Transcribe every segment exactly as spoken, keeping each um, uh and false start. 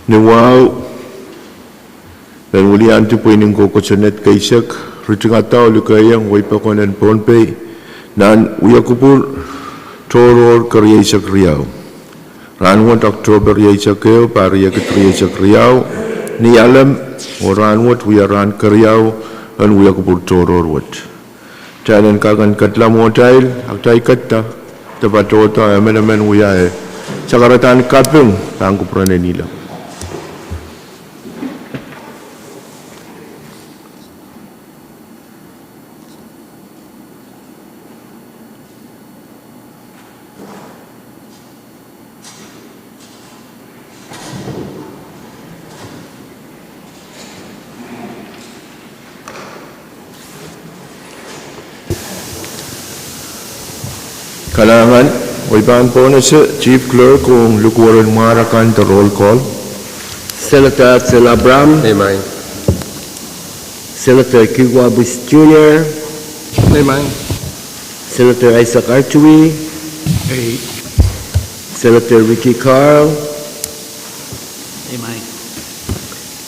Ni wahu, men wiliandi pweinen koukosonned keisek, ritingada oh likehiong wehi pokon en Pohnpei nan wiakupwur tohrohr kerieisek riau. Rahnwet Oktohpa rieisek ehu, pahr riekid rieisek riau, ni Alem, oh rahnwet wia rahn keriau en wiakupwur tohrohr wet. Kitail en kak en ketla mwohtail, a kitail ketta, de patohda emenemen wia eh sakaradahn kaping pahn kupwuren Enila. Kalahngan, I pahn pohnese Chief Clerk ong likwerih en mwahr akan de roll call. Senator Hudson Abraham. Amen. Senator Kigwa Bush Junior. Amen. Senator Isaac Artui. Aye. Senator Ricky Carl. Amen.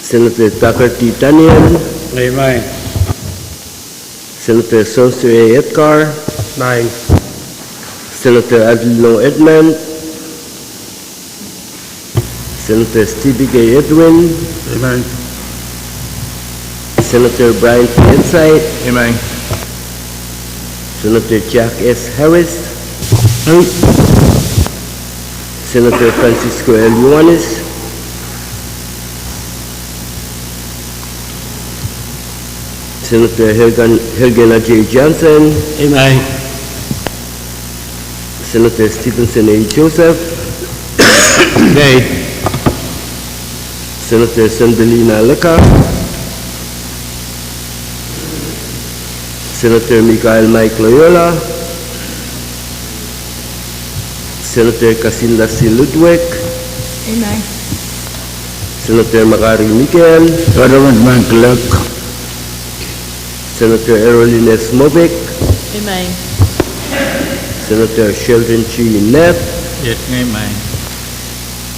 Senator Tucker T. Daniel. Amen. Senator Sons A. Edgar. Amen. Senator Adelino Edmund. Senator Stevie K. Edwin. Amen. Senator Brian P. Ensign. Amen. Senator Jack S. Harris. Aye. Senator Francisco L. Ioanis. Senator Helgen, Helgen J. Johnson. Amen. Senator Stevenson A. Joseph. Aye. Senator Sendilina Leka. Senator Michael Mike Loyola. Senator Kasinda C. Ludwig. Amen. Senator Makari Mikael. Government Clerk. Senator Erolines Mobik. Amen. Senator Sheldon G. Nett. Yes, amen.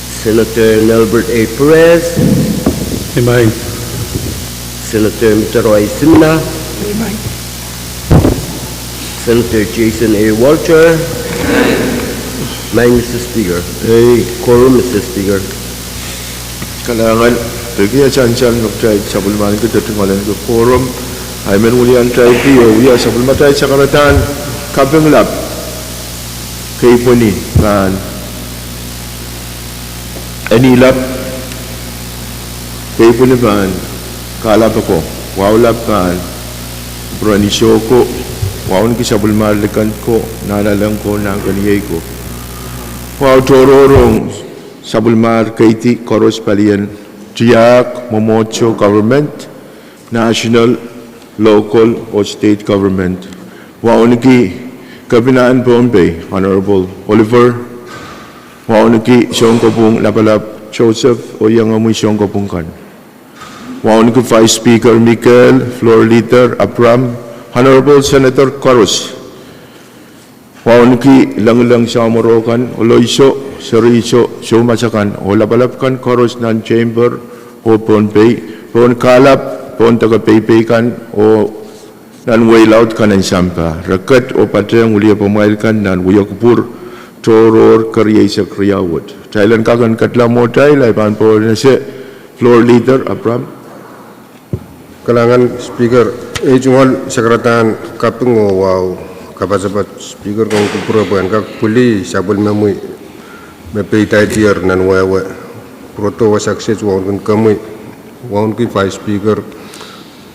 Senator Nelbert A. Perez. Amen. Senator Mitaro I. Simina. Amen. Senator Jason A. Walter. Amen. Mister Speaker. Aye. Quorum, Mister Speaker. Kalahngan, peki e sansal me kitail sapwellimaniki de tungoaleniki quorum, ahi men wiliandi, e wia sapwellimatail sakaradahn kaping lap, keipweni pahn Enilap, keipweni pahn Kalap oko, wahu lap pahn Purani Soko, wauneki sapwellimahr likan ko, nahnalek ko, nahnkeniei ko. Wahu tohrohr ong sapwellimahr keidi koaros palien tiahk, mwomwohdiso, government, national, local oh state government. Wauneki Kepinahn Pohnpei, Honorable Oliver. Wauneki Sounkopwung Lapalap Joseph oh iengomwi Sounkopwung kan. Wauneki Vice Speaker Mikael, Floor Leader Abraham, Honorable Senator koaros. Wauneki lengileng samworo kan, Oloiso, Seriso, soumas akan oh lapalap kan koaros nan chamber oh Pohnpei, pohn kalap, pohn deke peipei kan oh nan wehi laud kan en sampah. Re ket oh patehng wiliepamwail kan nan wiokupwur tohrohr kerieisek riau wet. Kitail en kak en ketla mwohtail, ahi pahn pohnese Floor Leader Abraham. Kalahngan Speaker, ei tungoal sakaradahn kaping oh wahu kapasapat Speaker ong kupwure pwe en kak pwili sapwellimomwi me peidaidier nan wehwe. Pwurodo wasa kiset wauneki komwi, wauneki Vice Speaker,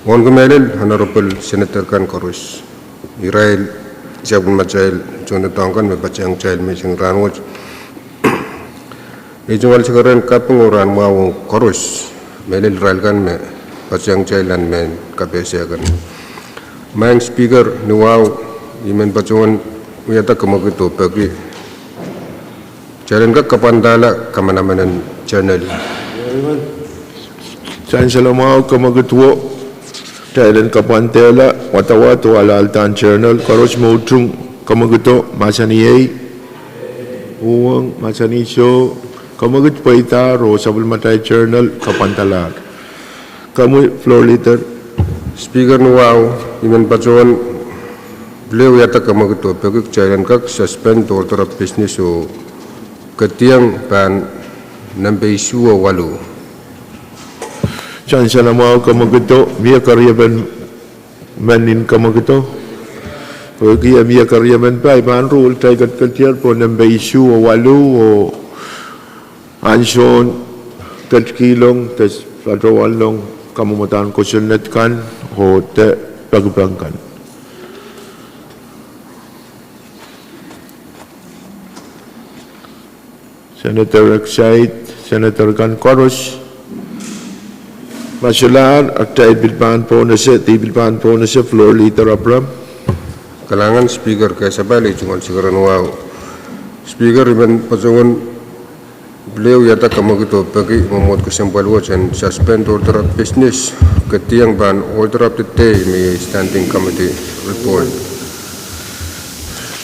wauneki mehlel Honorable Senator kan koaros. Irail sapwellimatail tohndoadoahk kan me patehng kitail menseng rahnwet. Ei tungoal sakaradahn kaping oh rahn mwahu ong koaros, mehlel irail kan me patehng kitail nan mehn kapehse kan. Maing Speaker, ni wahu I men patohwan wiahda kemwekid oh peki kitail en kak kapwandahla kamanaman en General. Sansal mwahu, kemwekid wo, kitail en kapwandehla wadawad oh alahldahn General. Koaros me utung kemwekido, mahsanih ei. Uhwong, mahsanih soh. Kemwekid pweidahr oh sapwellimatail journal kapwandalahr. Komwi Floor Leader. Speaker ni wahu, I men patohwan pil wiahda kemwekid oh peki kitail en kak suspend order of business oh ketieng pahn nempe isuh oh waluh. Sansal mwahu, kemwekido, mie keriemen men en kemwekido? Pwehki mie keriemen, pahn rule, kitail ketiketier pohn nempe isuh oh waluh oh ansoun ketikihong de patohwanlong kamwadahn kosonned kan oh de pekipek kan. Senator Exide, Senator kan koaros. Ma solahr, atail pil pahn pohnese, di pil pahn pohnese, Floor Leader Abraham. Kalahngan Speaker, kesepail ei tungoal sikeren wahu. Speaker, I men patohwan pil wiahda kemwekid oh peki mwomwohd kesempwal wet en suspend order of business ketieng pahn order of the day me iei standing committee report.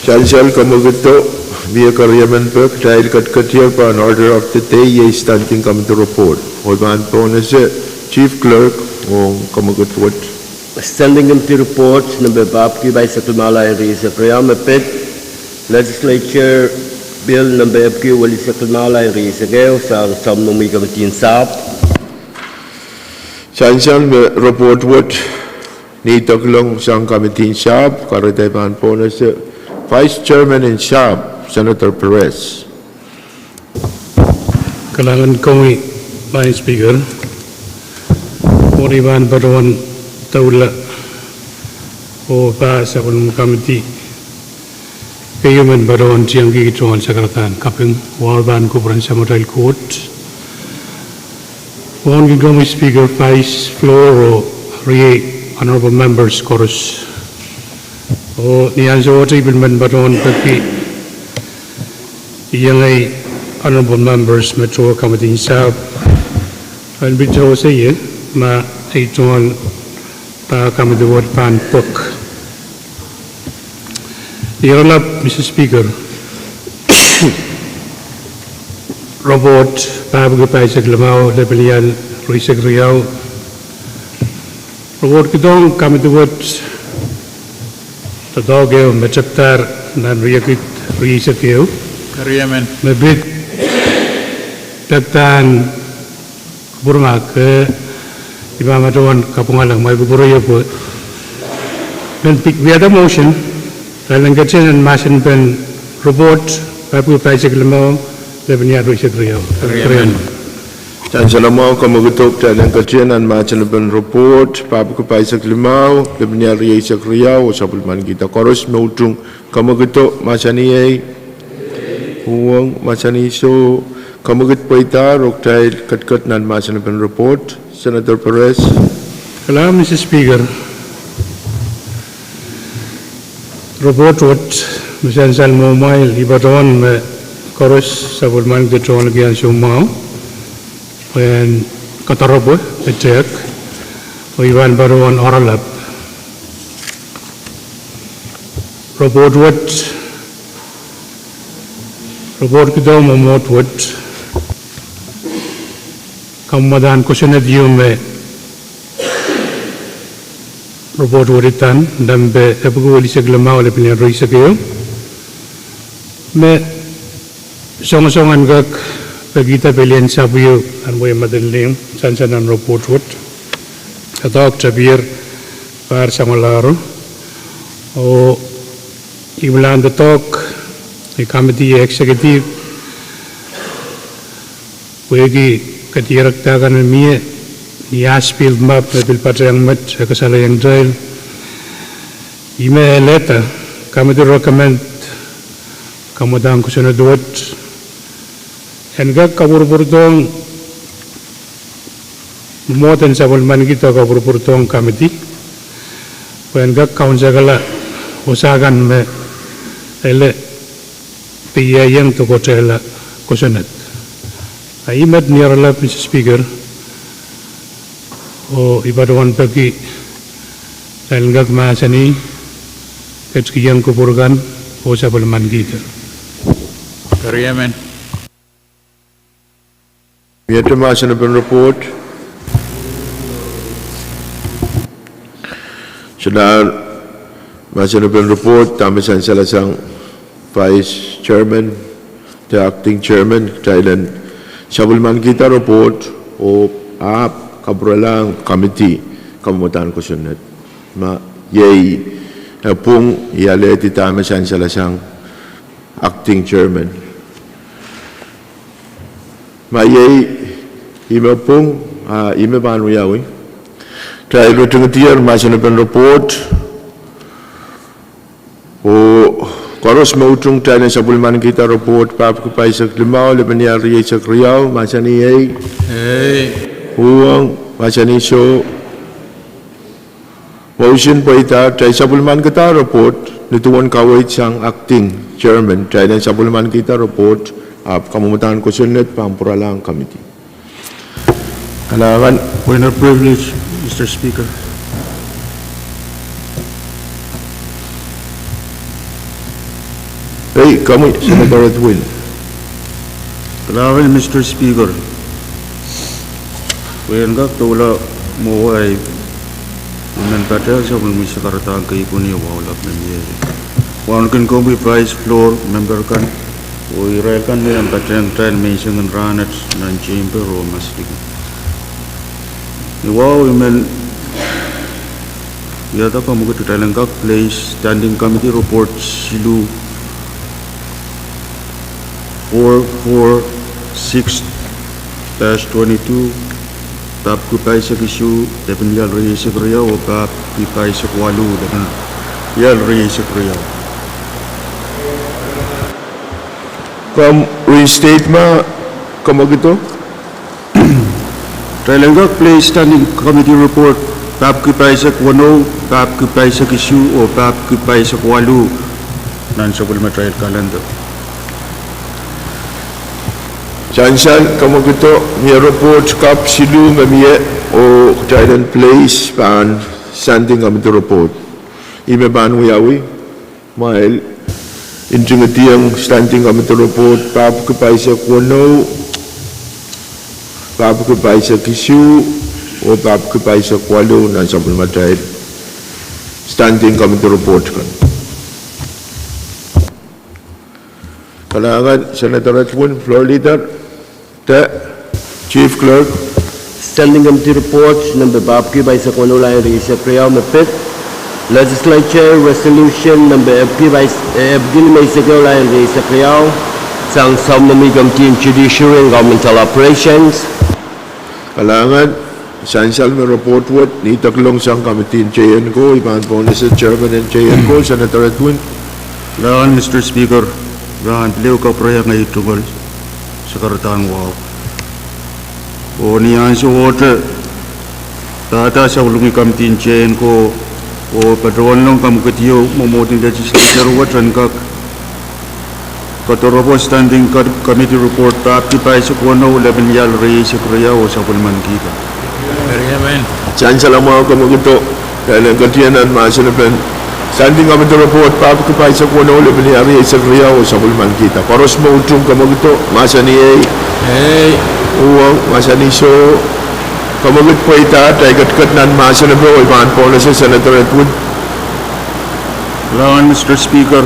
Sansal, kemwekido, mie keriemen pwe kitail ketiketier pohn order of the day, iei standing committee report. Oh pahn pohnese Chief Clerk ong kemwekid wet. Standing Committee Report nempe papki pahisek limau, lain rieisek riau me pid Legislature Bill nempe epwiki welisek limau, lain rieisek ehu, sang sounpwong ni komitin sahpw. Sansal me report wet nidek long sang komitin sahpw, kahrehda I pahn pohnese Vice Chairman en sahpw, Senator Perez. Kalahngan komwi, Madam Speaker. Mwohn I pahn patohwan doula oh pahn sapwellimen komiti, keieu men patohwan tiengki tohn sakaradahn kaping, wahu pahn kupwuren Samatail Koht. Mwohnki komwi Speaker, Vice, Floor oh riei honorable members koaros. Oh ni ansou wet I pil men patohwan peki iengei honorable members me towe komitin sahpw en pil towe seiei ma ei tohn pahn komiti wet pahn pwek. Ni iralap, Mister Speaker, report papwiki pahisek limau, lepin ial rieisek riau. Report kidohng komiti wet doadoahk ehu me tepdahr nan riekid rieisek ehu me pid tepdahn kupwurmahk, eh, I pahn patohwan kapwungalang ma I kupwure ie pwe men pid wiahda motion, kitail en ketin mahsen pen report papwiki pahisek limau, lepin ial rieisek riau. Sansal mwahu, kemwekido, kitail en ketin mahsen pen report papwiki pahisek limau, lepin ial rieisek riau oh sapwellimankihda koaros me utung. Kemwekido, mahsanih ei? Uhwong, mahsanih soh. Kemwekid pweidahr oh kitail ketiket nan mahsen pen report, Senator Perez. Kalahngan Mister Speaker, report wet me sansal mwohmwail, I patohwan me koaros sapwellimanki tohnliki ansou mwahu pwehn kadaropwe me tehk, oh I pahn patohwan oaralap. Report wet, report kidohng mwomwohd wet, kamwadahn kosonned ieu me report wet itan, nempe epwiki welisek limau, lepin ial rieisek ehu, me songosong en kak pekihda pelien sahpw ieu nan wehi Madolenihmw, sansal nan report wet. Doadoahk tepier pahr samwalahro, oh I pil doadoahk ni komiti executive pwehki kadierekda kan me mie ni as-built map me pil patehng met e kasalehiong kitail, ih me elehda, komiti recommend kamwadahn kosonned wet en kak kapwurpwurdohng, mwomwohd en sapwellimankihda kapwurpwurdohng komiti pwe en kak kaunsekala wasa kan me ele peiaieng de kotehla kosonned. A ih met ni iralap, Mister Speaker, oh I patohwan peki kitail en kak mahsanih, ketikihong kupwur kan oh sapwellimankihda. Miehte mahsen en report. Solahr mahsen en report, dahme sansalasang Vice Chairman, de Acting Chairman, kitail en sapwellimanikihda report oh ahpw kapwurelahng committee kamwadang kosonned. Ma iei, eh, pwung, I alehdi dahme sansalasang Acting Chairman. Ma iei, ih me pwung, ah, ih me pahn wiawi. Kitail ritingdier mahsen en report. Oh koaros me utung kitail en sapwellimanikihda report, papki pahisek limau, lepin riau rieisek riau, mahsanih iei. Iei. Uhwong, mahsanih soh. Motion pweida, kitail sapwellimanikihda report, ni duwen kaweid sang Acting Chairman, kitail en sapwellimanikihda report, ahpw kamwadang kosonned pahn pwuralahng committee. Kalahngan. Point of privilege, Mister Speaker. Ei, komwi, Senator Edwin. Kalahngan, Mister Speaker. Pwe en kak doula mwowe, I men patehng sapwellimomwi sakaradahn keieun oh wahu lap me mie. Wauneki komwi Vice Floor Member kan, oh irail kan me iang patehng kitail menseng en rahnwet nan chamber oh masliki. Ni wahu I men wiahda kamwekid kitail en kak place Standing Committee Report siluh, four four six dash twenty-two, papki pahisek isuh, lepin riau rieisek riau, oh papki pahisek waluh, lepin riau rieisek riau. Komw reinstate ma, kamwekido? Kitail en kak place Standing Committee Report, papki pahisek weneu, papki pahisek isuh, oh papki pahisek waluh, nan sapwellimatail calendar. Sansal, kamwekido, mie report kapw siluh me mie, oh kitail en place pahn Standing Committee Report. Ih me pahn wiawi. Mwail, I ntingihdiong Standing Committee Report, papki pahisek weneu, papki pahisek isuh, oh papki pahisek waluh nan sapwellimatail Standing Committee Report kan. Kalahngan, Senator Edwin, Floor Leader. De, Chief Clerk. Standing Committee Report, nempe papki pahisek weneu, lain rieisek riau, me pid, Legislature Resolution nempe epwiki pahis-, eh, epwiki limeisek ehu, lain rieisek riau, sang Subcommittee Committee en Judiciary and Governmental Operations. Kalahngan, sansal me report wet, ni dok long sang Committee en J N ko, I pahn pohnese Chairman en J N ko, Senator Edwin. Kalahngan, Mister Speaker, I pahn pil ehu kapwurehiong ei tungoal sakaradahn wahu. Oh ni ansowohte, dahda sapwellimomwi Committee en J N ko, oh patohwan long kamwekidio mwomwohd en Legislature wet en kak kadaropo Standing Co-, Committee Report papki pahisek weneu, lepin riau rieisek riau, oh sapwellimanikihda. Sansal mwahu, kamwekido. Kitail en ketido nan mahsen en Standing Committee Report papki pahisek weneu, lepin riau rieisek riau, oh sapwellimanikihda. Koaros me utung, kamwekido, mahsanih iei. Iei. Uhwong, mahsanih soh. Kamwekid pweida, kitail ketiket nan mahsen en, oh I pahn pohnese Senator Edwin. Kalahngan, Mister Speaker.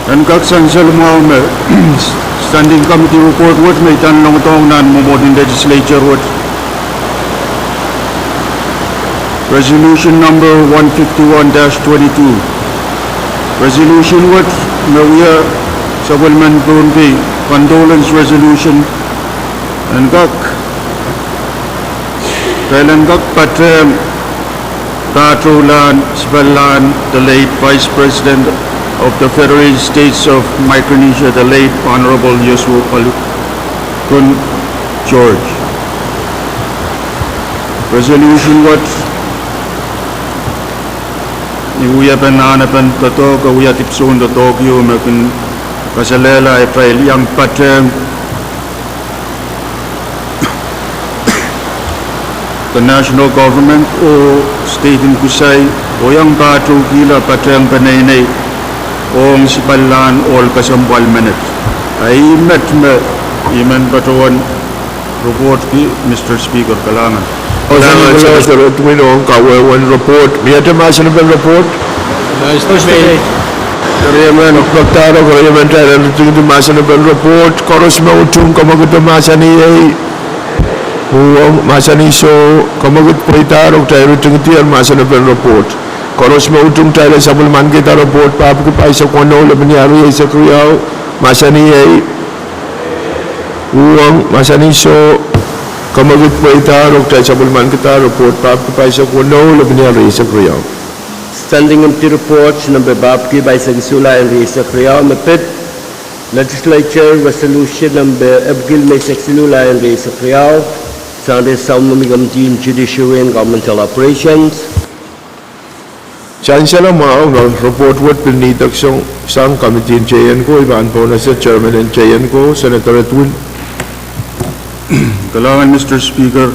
En kak sansal mwahu me Standing Committee Report wet me I pahn longdohng nan mwomwohd en Legislature wet. Resolution number one fifty-one dash twenty-two. Resolution wet me wia sapwellimen Pohnpei, condolence resolution. En kak, kitail en kak patehng patohlahn, sipahlahn, the late Vice President of the Federated States of Micronesia, the late Honorable Joshua Olukun George. Resolution wet, I wiepen ahnepen doadoahk, e wia dipwisoun doadoahk ieu me kin kasalehla atail iang patehng the national government oh state en Kusai, oh iang patohkihla patehng peneinei ong sipahlahn ohl kesempwal menet. A ih met me I men patohwan Report ki, Mister Speaker, kalahngan. Osen Mister Edwin ong kawehwehn report. Miehte mahsen en report? Riemen pekdahr, riemen tail en ritingdi mahsen en report. Koaros me utung kamwekid mahsanih ei. Uhwong, mahsanih soh. Kamwekid pweida, kitail ritingdi mahsen en report. Koaros me utung kitail sapwellimanikihda report, papki pahisek weneu, lepin ial rieisek riau, mahsanih ei. Uhwong, mahsanih soh. Kamwekid pweida, kitail sapwellimanikihda report, papki pahisek weneu, lepin ial rieisek riau. Standing committee report, nempe papki pahisek isuh, lap en rieisek riau, me pid Legislature Resolution nempe epwiki limeisek siluh, lap en rieisek riau, sang rehn Subcommittee on Judiciary and Governmental Operations. Sansal mwahu, report wet pil nidek sang, sang committee en J N ko, I pahn pohnese chairman en J N ko, Senator Edwin. Kalahngan, Mister Speaker.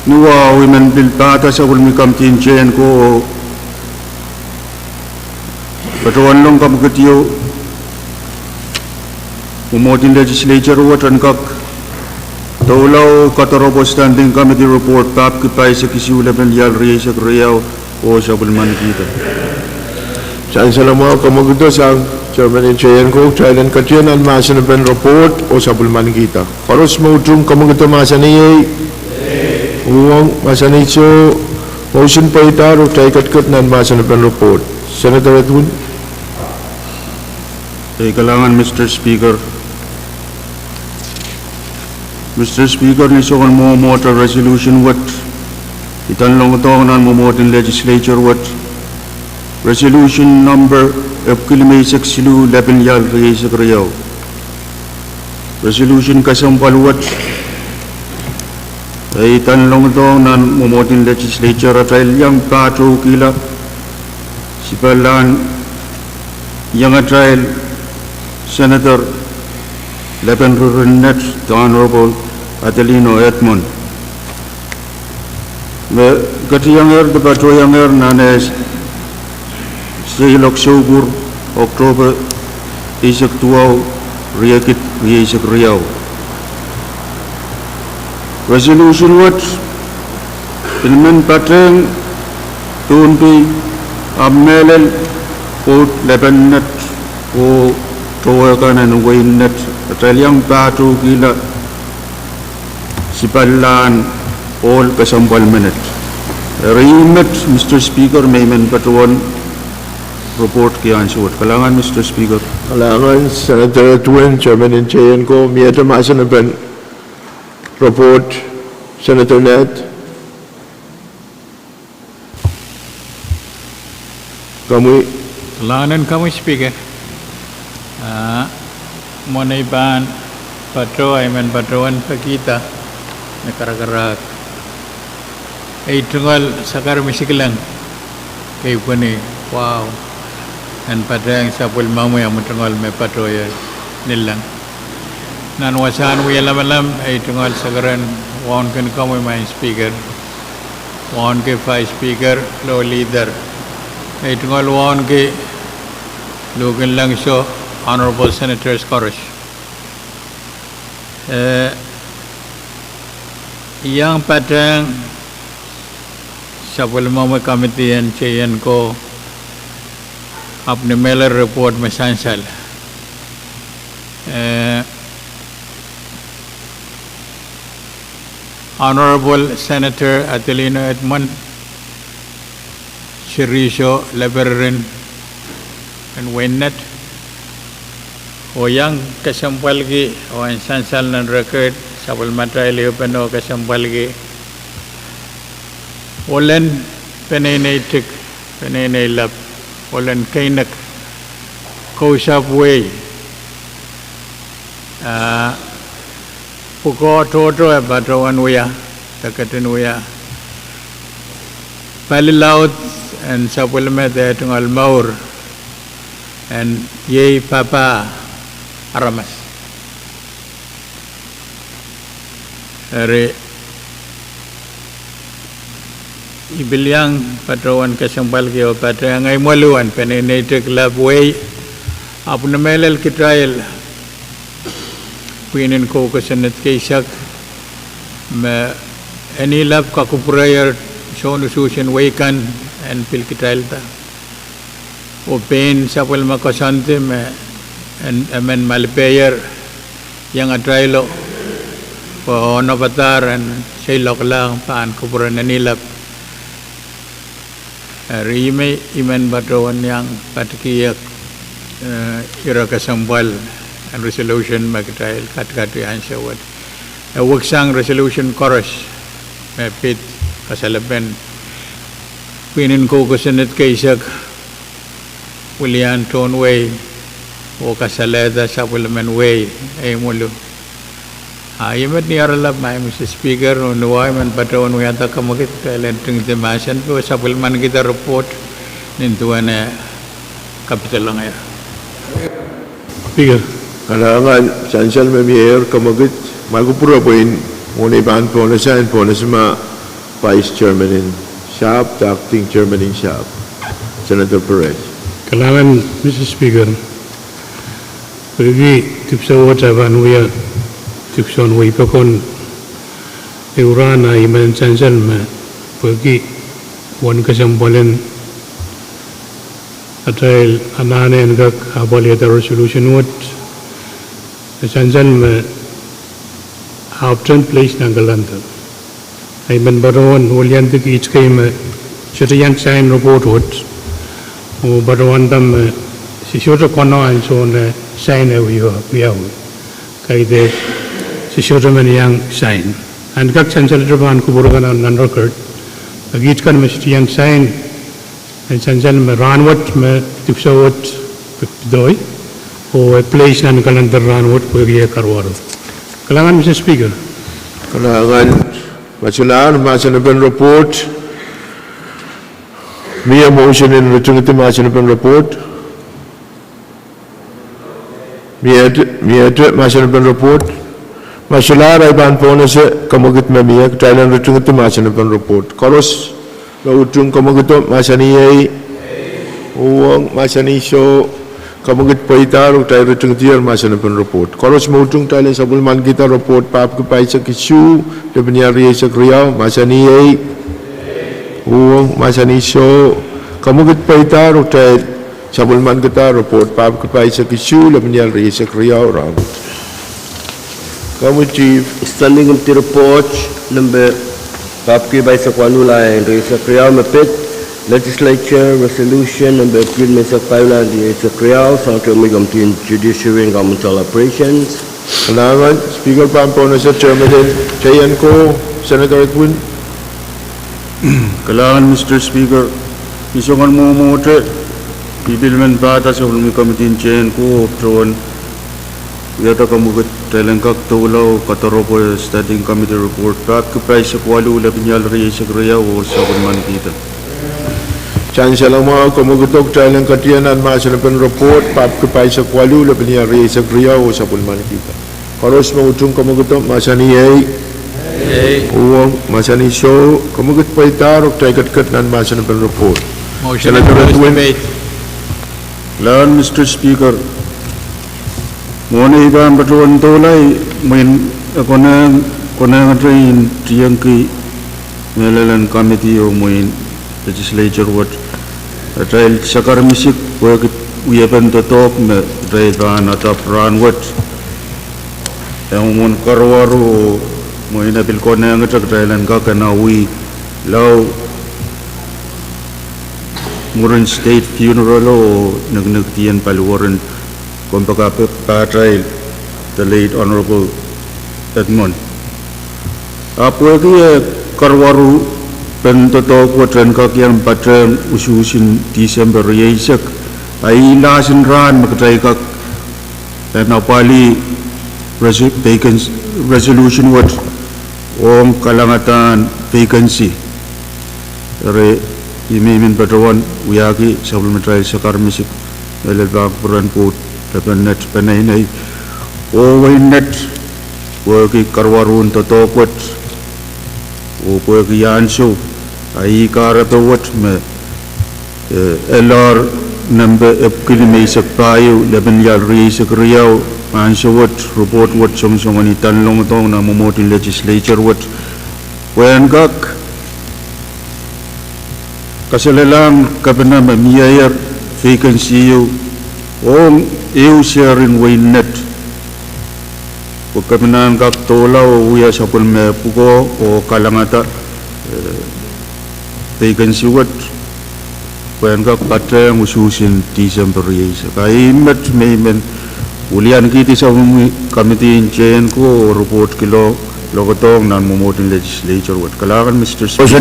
Ni wahu I men pil pahda sapwellime committee en J N ko, patohwan long kamwekid ieu, mwomwohd en legislature wet en kak doula oh kadarepwe standing committee report, papki pahisek isuh, lepin ial rieisek riau, oh sapwellimanikihda. Sansal mwahu, kamwekid sang chairman en J N ko, kitail en ketiket nan mahsen en report oh sapwellimanikihda. Koaros me utung kamwekid mahsanih ei. Uhwong, mahsanih soh. Motion pweida, kitail ketiket nan mahsen en report. Senator Edwin. Ei, kalahngan, Mister Speaker. Mister Speaker, ni soangen mwomwohdiso resolution wet, I pahn longdohng nan mwomwohd en legislature wet, resolution number epwiki limeisek siluh, lepin ial rieisek riau. Resolution kesempwal wet, ei, I pahn longdohng nan mwomwohd en legislature, atail iang pahtoukihla, sipahlahn iang atail Senator lepen ririn Net, the Honorable Adelino Edmon. Me ketiengehr de patohwangehr nan eh seiloak soukur, October eisek duwau, riekid rieisek riau. Resolution wet, I men patehng Pohnpei ahpw mehlel pwoud lepen Net oh towe kan en wehin Net, atail iang pahtoukihla sipahlahn ohl kesempwal menet. Eri met, Mister Speaker, me I men patohwan report ki ansou wet. Kalahngan, Mister Speaker. Kalahngan, Senator Edwin, chairman en J N ko, miehte mahsen en report, Senator Net. Komwi. Kalahngan en komwi Speaker. Ah, mwein I pahn patohwan, I men patohwan pekihda ni karakarahk. Ei tungoal sakar misikilang, kei pweni, wow, en patehng sapwellimomwi ahmw tungoal me patohwan nillang. Nan wasahn wie lamalam, ei tungoal sakar en wauneki komwi Maing Speaker, wauneki Vice Speaker, Floor Leader, ei tungoal wauneki luhk en lahngso, Honorable Senators koaros. Eh, I iang patehng sapwellimomwi committee en J N ko, ahpw ni mehlel report me sansal. Eh, Honorable Senator Adelino Edmon, serihso lepin ririn en wehin Net, oh iang kesempwalki oh en sansal nan record, sapwellimatail ehupene oh kesempwalki ohlen peneinei tik, peneinei lap, ohlen keinek, kousapw wehi, ah, pwukoa tohto e patohwan wia, de ketin wia pali laud en sapwellime de tungoal mour en iei papah aramas. Eri I pil iang patohwan kesempwalki oh patehng ei mweluwen peneinei tik lap wehi, ahpw ni mehlel kitail Pwihn en kou kosonned keisek me Enilap kakupwurehier soun usuhs en wehi kan en pil kitailda. Oh pein sapwellime koasoandi me en, emen malipehier iang atailo, pwe onopada en seiloaklahng pahn kupwuren Enilap. Eri ihme I men patohwan iang patikihong, eh, ire kesempwal en resolution me kitail katikati ansou wet. E weksang resolution koaros me pid kasalepen pwihn en kou kosonned keisek, wilian tohn wehi, oh kasalehda sapwellimen wehi, ei mwuhr. A I met ni aralap, Mister Speaker, oh ni wai men patohwan wiahda kemwekid, kitail en tingdi mahsen pwe sapwellimanikihda report nin duwen, eh, capital ong ia. Speaker. Kalahngan, sansal me mie, kemwekid, ma kupwure pwe I mwohnei pahn pohnese, en pohnese ma Vice Chairman en sahpw, de Acting Chairman en sahpw. Senator Perez. Kalahngan, Mister Speaker. Pwehki dipwisou wet e pahn wia dipwisoun wehi pokon ehu rahn, a I men sansal me pwehki uwen kesempwalen atail anahne en kak apwalihada resolution wet, e sansal me ahpwtehn place nan calendar. A I men patohwan weliandi kiht kei me sohte iang sign report wet, oh patohwanda me se sohte konehng ansou me sign e wia, wiawi. Kaidehn se sohte men iang sign. En kak sansalehte pahn kupwure kan nan record. A kiht kan me sohte iang sign, en sansal me rahn wet me dipwisou wet pidoi, oh e place nan calendar rahn wet pwehki eh karuwaru. Kalahngan, Mister Speaker. Kalahngan, ma solahr mahsen en report. Mie motion en ritingidi mahsen en report. Miehte, miehte mahsen en report. Ma solahr, I pahn pohnese kemwekid me mie, kitail en ritingidi mahsen en report. Koaros me utung kemwekido, mahsanih ei. Uhwong, mahsanih soh. Kemwekid pweidahr oh kitail ritingidier mahsen en report. Koaros me utung, kitail en sapwellimanikihda report papki pahisek isuh, lepin ial rieisek riau, mahsanih ei. Uhwong, mahsanih soh. Kemwekid pweidahr oh kitail sapwellimanikihda report papki pahisek isuh, lepin ial rieisek riau, rahn wet. Standing Committee Report number papki pahisek waluh, lain rieisek riau me pid, Legislature Resolution number pwuhn menseng pahieu, lain rieisek riau, soangte mih Committee en Judiciary and Governmental Operations. Kalahngan, Speaker pahn pohnese chairman en tehieng ko, Senator Edwin. Kalahngan, Mister Speaker. Ni soangen mwomwohte, I pil men pahda sapwellime Committee en tehieng ko, oh patohwan wiahda kemwekid kitail en kak doula oh kadoaropwe Standing Committee Report papki pahisek waluh, lepin ial rieisek riau, oh sapwellimanikihda. Sansal mwahu, kemwekido, kitail en ketido nan mahsen en report papki pahisek waluh, lepin ial rieisek riau, oh sapwellimanikihda. Koaros me utung kemwekido, mahsanih ei. Uhwong, mahsanih soh. Kemwekid pweidahr oh kitail ketiket nan mahsen en report. Senator Edwin. Kalahngan, Mister Speaker. Mwohn ei pahn patohwan doula, mwein e konehng, konehngete en tiengki mehlelen Committee oh mwein Legislature wet atail sakaramasik pwehki wiepen doadoahk me kitail pahn adopw rahn wet. E mwomwen karuwaru, mwein e pil konehngete kitail en kak kanawi lao mwurin state funeral oh niknikidien paliweren kompoakapatail, the late Honorable Edmund. Ahpw pwehki eh karuwaru pen doadoahk wet en kak iang patehng usuhsin Tisempe rieisek, a ih lahsen rahn me kitail kak en apwalih resolution wet ong kalangadahn vacancy. Eri I men patohwan wiahki sapwellimatail sakaramasik me lel pahn kupwuren Koht, lepin Net, peneinei oh wehin Net, pwehki karuwaru en doadoahk wet oh pwehki ansou, a ih kahrepe wet me, eh, Elder nempe epwiki limeisek pahieu, lepin ial rieisek riau, ansou wet, report wet songosong ni tanlongdohng nan mwomwohd en legislature wet, pwehn kak kaselelahng kepina me mieier vacancy ieu ong ehu seri en wein Net, pwe kepina en kak doula oh wia sapwellime pwukoa oh kalangada, eh, vacancy wet, pwehn kak patehng usuhs en Tisempe rieisek. A ih met me I men wiliankihdi sapwellime committee en J N C O oh report kilo, lokadohng nan mwomwohd en legislature wet. Kalahngan, Mister Speaker.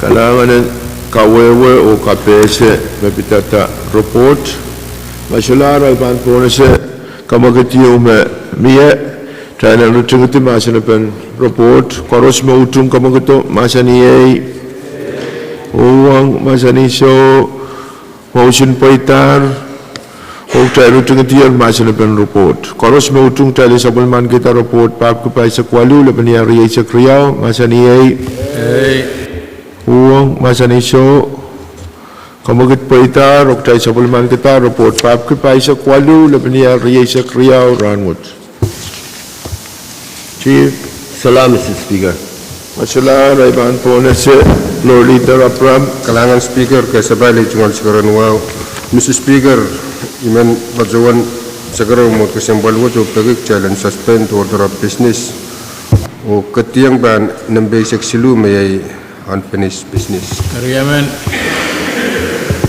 Kalahngan en kawehwe oh kapehse me pidada report. Ma solahr, I pahn pohnese kemwekid ieu me mie, kitail en ritingidi mahsenepen report. Koaros me utung kemwekido, mahsanih ei. Uhwong, mahsanih soh. Mwohn pweidahr, oh kitail ritingidi mahsenepen report. Koaros me utung, kitail en sapwellimankihda report papki pahisek waluh, lepin ial rieisek riau, mahsanih ei. Uhwong, mahsanih soh. Kemwekid pweidahr, oh kitail sapwellimankihda report papki pahisek waluh, lepin ial rieisek riau, rahnwet. Chief. Solahr, Mister Speaker. Ma solahr, I pahn pohnese Floor Leader Abraham. Kalahngan Speaker, kesepahl ei tungoal sakaradahn wahu. Mister Speaker, I men patohwan sakarada mwomwohd kesempwal wet oh peki kitail en suspend order of business oh ketiong pahn nempe eisek siluh me iei unfinished business.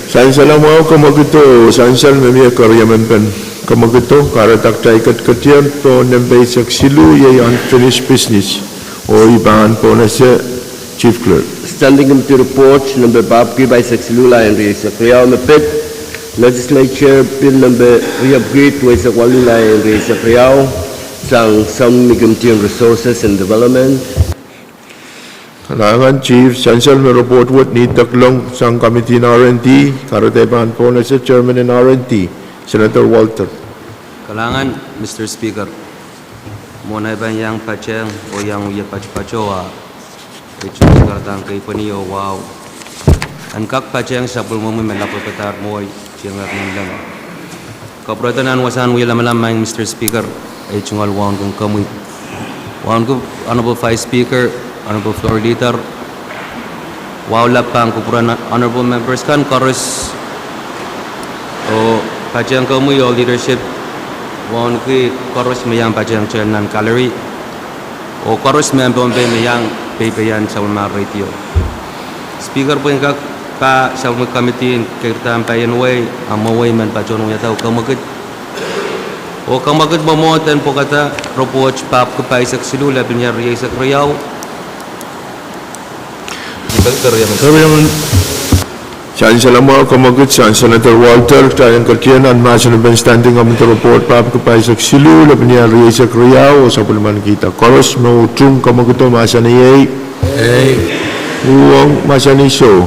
Sansal mwahu kemwekido, sansal me mie keriemen pen kemwekido, kahrehda kitail ketiketier pohn nempe eisek siluh, iei unfinished business. Oh I pahn pohnese Chief Clerk. Standing Committee Report nempe papki pahisek siluh, lain rieisek riau me pid Legislature Bill nempe riepwiki duweisek waluh, lain rieisek riau, sang Committee on Resources and Development. Kalahngan Chief, sansal me report wet nidek long sang Committee on R and D, kahrehda I pahn pohnese Chairman en R and D, Senator Walther. Kalahngan, Mister Speaker. Mwohn ei pahn iang patehng oh iang wie patopato, a ei tungoal sakaradahn keipweni oh wahu en kak patehng sapwellimomwi me lapwepedahr mwohi, tiengehr nin leng. Kapwurehda nan wasahn wie lamalam, Maing Mister Speaker, ei tungoal wauneki komwi, wauneki Honorable Vice Speaker, Honorable Floor Leader, wahu lap pahn kupwuren Honorable Members kan koaros, oh patehng komwi oh leadership, wauneki koaros me iang patehng teikan nan gallery, oh koaros mehn Pohnpei me iang peipeien sapwellimomwi radio. Speaker, pwehn kak pah sapwellime committee en keirdahn paien wei, a mwowei men patohwan wiahda oh kemwekid, oh kemwekid mwomwohd en pwukada report papki pahisek siluh, lepin ial rieisek riau. Sansal mwahu kemwekid sang Senator Walther, kitail en ketikihong nan mahsen en Standing Committee Report papki pahisek siluh, lepin ial rieisek riau, oh sapwellimankihda. Koaros me utung kemwekido mahsanih ei. Uhwong mahsanih soh.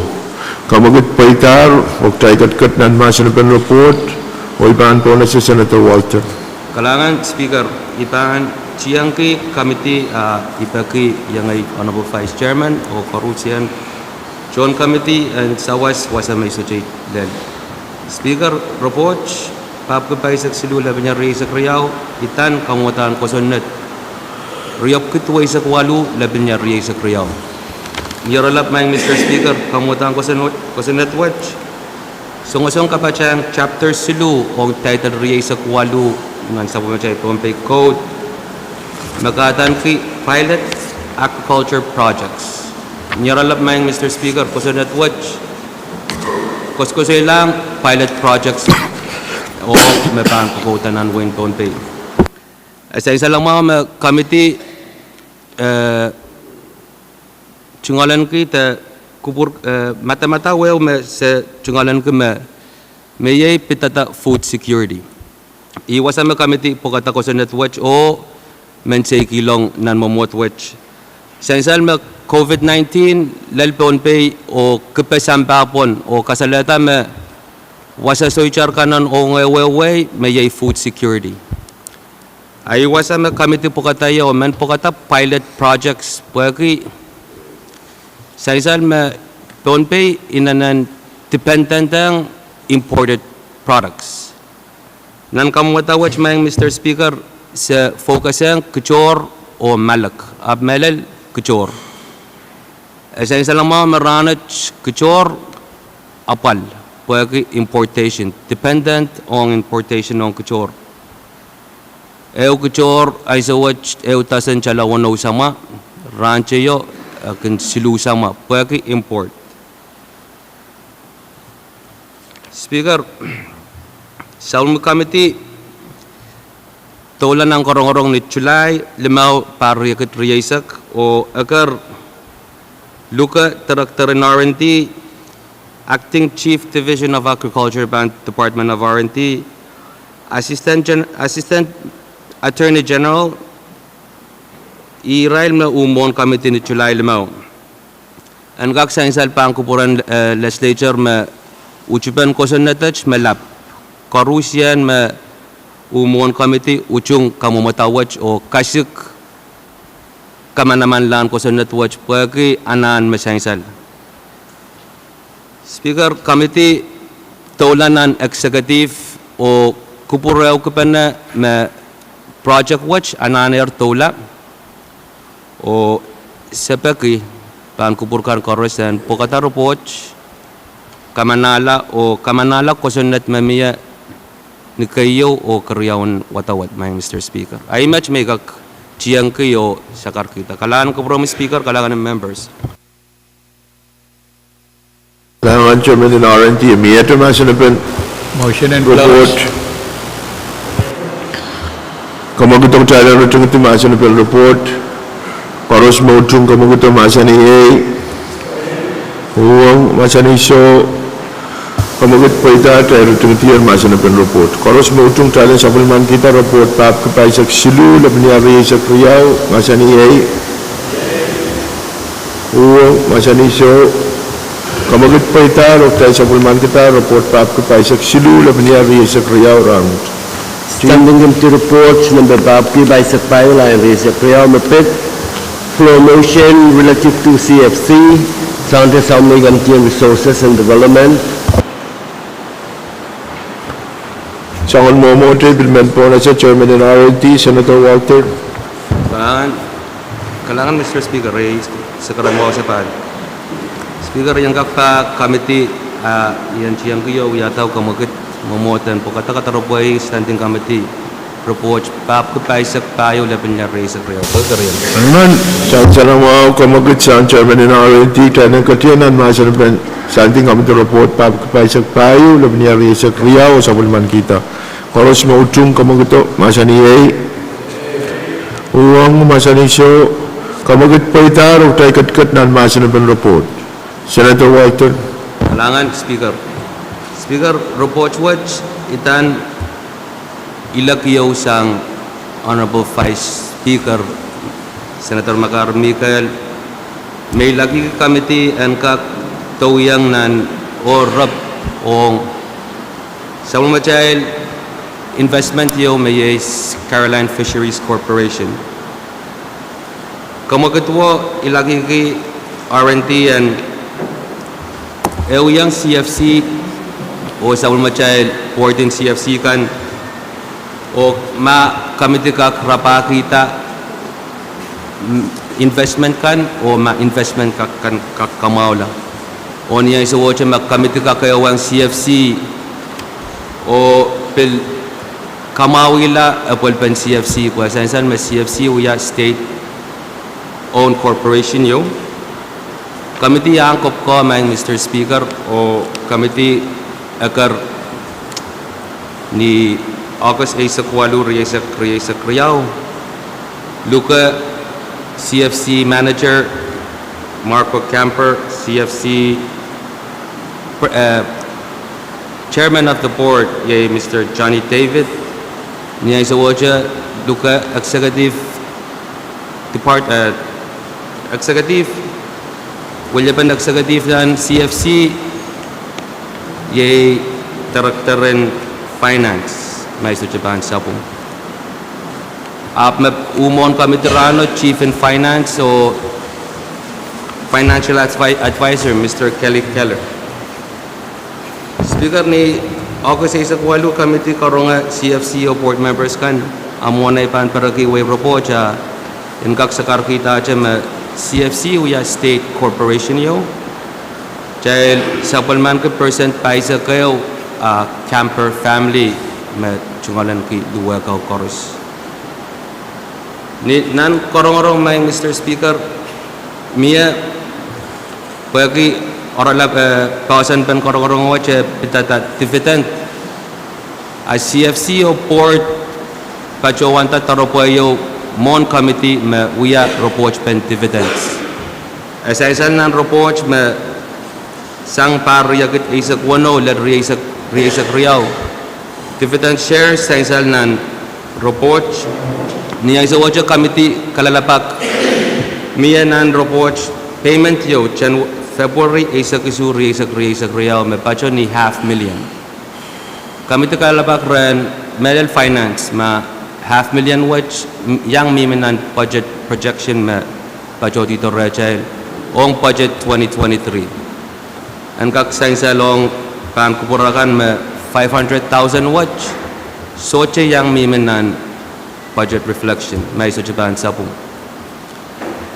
Kemwekid pweidahr, oh kitail ketiket nan mahsen en report, oh I pahn pohnese Senator Walther. Kalahngan Speaker, I pahn tiengki committee, a I peki iengei Honorable Vice Chairman oh koarusie tohn committee en sawas wasa me I sohte lel. Speaker, report papki pahisek siluh, lepin ial rieisek riau, idan kamwadahn kosonned riepwiki duweisek waluh, lepin ial rieisek riau. Ni oaralap, Maing Mister Speaker, kamwadahn kosonned wet songosong kapatehng chapter siluh ong title rieisek waluh nan sapwellimatail Pohnpei Code me kahdaneki Pilot Agriculture Projects. Ni oaralap, Maing Mister Speaker, kosonned wet koasoakoasoilahng pilot projects ong me pahn kokouda nan wehin Pohnpei. E sansal mwahu me committee, eh, tungoalenki de kupwur, eh, madamadau ehu me se tungoalenki me, me iei pidada food security. Ih wasa me committee pwukada kosonned wet oh men seikihlong nan mwomwohd wet. Sansal me COVID nineteen lel Pohnpei oh kipe sampah pwon oh kasalehda me wasa sohte kan nan ong wehwehwei me iei food security. A ih wasa me committee pwukada ie oh men pwukada pilot projects pwehki sansal me Pohnpei inenen dependent ong imported products. Nan kamwada wet, Madam Mister Speaker, se focus ong kitohr oh malek, ahpw mehlel kitohr. E sansal mwahu me rahnwet kitohr apwal, pwehki importation, dependent ong importation ong kitohr. Ehu kitohr ansou wet ehu dozen tala weneu samwa, rahn teio, eh, kin siluh samwa, pwehki import. Speaker, Sapwellime Committee doula nan rongorong ni July limau, pahr riekid rieisek, oh eker Luke, Director in R and D, Acting Chief Division of Agriculture pahn Department of R and D, Assistant Gen-, Assistant Attorney General, irail me uh mwohn committee ni July limau. En kak sansal pahn kupwuren, eh, legislature me utupen kosonnedet me lap. Koaruhsie me uh mwohn committee utung kamwomwada wet oh kasik kamanamanlahn kosonned wet pwehki anahn me sansal. Speaker, committee doula nan executive oh kupwurehukipene me project wet anahn ehr doula. Oh se peki pahn kupwur kan koaros en pwukada report, kamanahla oh kamanahla kosonned me mie ni keieu oh keriaun wadawad, Madam Mister Speaker. Ahi met me I kak tiengki oh sakarkihda. Kalahngan kupwuromwi Speaker, kalahngan members. Kalahngan chairman en R and D, miehte mahsen en report. Kamwekid kitail en ritingidi mahsen en report. Koaros me utung kamwekid mahsanih ehi. Uhwong mahsanih soh. Kamwekid pweida, kitail ritingidi mahsen en report. Koaros me utung kitail en sapwellimankihda report pahpwiki pahisek siluh, lepin iar rieisek riau, mahsanih ehi. Uhwong mahsanih soh. Kamwekid pweida, oh kitail sapwellimankihda report pahpwiki pahisek siluh, lepin iar rieisek riau rahnwet. Standing Committee report nempe pahpwiki pahisek pahieu, lepin rieisek riau me pid, floor motion relative to C F C, Sante Sapwellime Committee on Resources and Development. Soangen mwomwohte pil men pwon ese chairman en R and D, Senator Walther. Kalahngan, kalahngan Mister Speaker, reis sekaran mwahu se pahn. Speaker, I en kak pahn committee, ah, I en tiengki oh wiahda kamwekid mwomwohden pwukada kadarepwehi Standing Committee report pahpwiki pahisek pahieu, lepin iar rieisek riau. Kerian. Amen. Sansal mwahu kamwekid sang chairman en R and D, kitail en ketin nan mahsen en Standing Committee report pahpwiki pahisek pahieu, lepin iar rieisek riau, oh sapwellimankihda. Koaros me utung kamwekido mahsanih ehi. Uhwong mahsanih soh. Kamwekid pweida, oh kitail ketiket nan mahsen en report. Senator Walther. Kalahngan Speaker. Speaker, report wet I pahn ilek ieu sang Honorable Vice Speaker, Senator Makar Mikael, me I lakih committee en kak dohieng nan oh rep ong sapwellimatail investment ieu me iei Caroline Fisheries Corporation. Kamwekid wo I lakih R and D en ehu iang C F C oh sapwellimatail board en C F C kan, oh ma committee kak rapahkihda, mm, investment kan, oh ma investment kak, kan kak kamwahula. Oh ni ansou wet ma committee kak ehu iang C F C oh pil kamwahwihla apwalipen C F C, pwe sansal me C F C wia state owned corporation ieu. Committee iang kopko, Madam Mister Speaker, oh committee eker ni August eisek waluh, rieisek, rieisek riau. Luke, C F C manager, Marco Camper, C F C pre-, eh, chairman of the board, iei Mister Johnny David. Ni ansou wet Luke executive depart-, eh, executive, weliepen executive nan C F C, iei director en finance, ma I sohte pahn sapwung. Ahpw me uh mwohn committee rahnwet, chief in finance oh financial advi-, advisor, Mister Kelly Keller. Speaker, ni August eisek waluh committee karonge C F C oh board members kan, a mwohn ei pahn pereki wehi report, a en kak sakarkihda ahte me C F C wia state corporation ieu. Kitail sapwellimaniki percent pahisek ehu, a Camper family me tungoaleniki luhwehkau koaros. Ni nan korongorong, Madam Mister Speaker, mie pwehki oaralap, eh, poahsoanpen korongorong wet e pidada dividend. A C F C oh board patohwanda doaropwe ieu mwohn committee me wia reportpen dividends. E sansal nan report me sang pahr riekid eisek weneu lel rieisek, rieisek riau. Dividend shares sansal nan report. Ni ansou wet committee kalelapak, mie nan report payment ieu, Jan-, February eisek isuh, rieisek, rieisek riau, me patoh ni half million. Committee kalelapak rehn mehlel finance ma half million wet, m-, iang mihmi nan budget projection me patohdido rehtail ong budget twenty twenty-three. En kak sansal ong pahn kupwur akan me five hundred thousand wet, sohte iang mihmi nan budget reflection, ma I sohte pahn sapwung.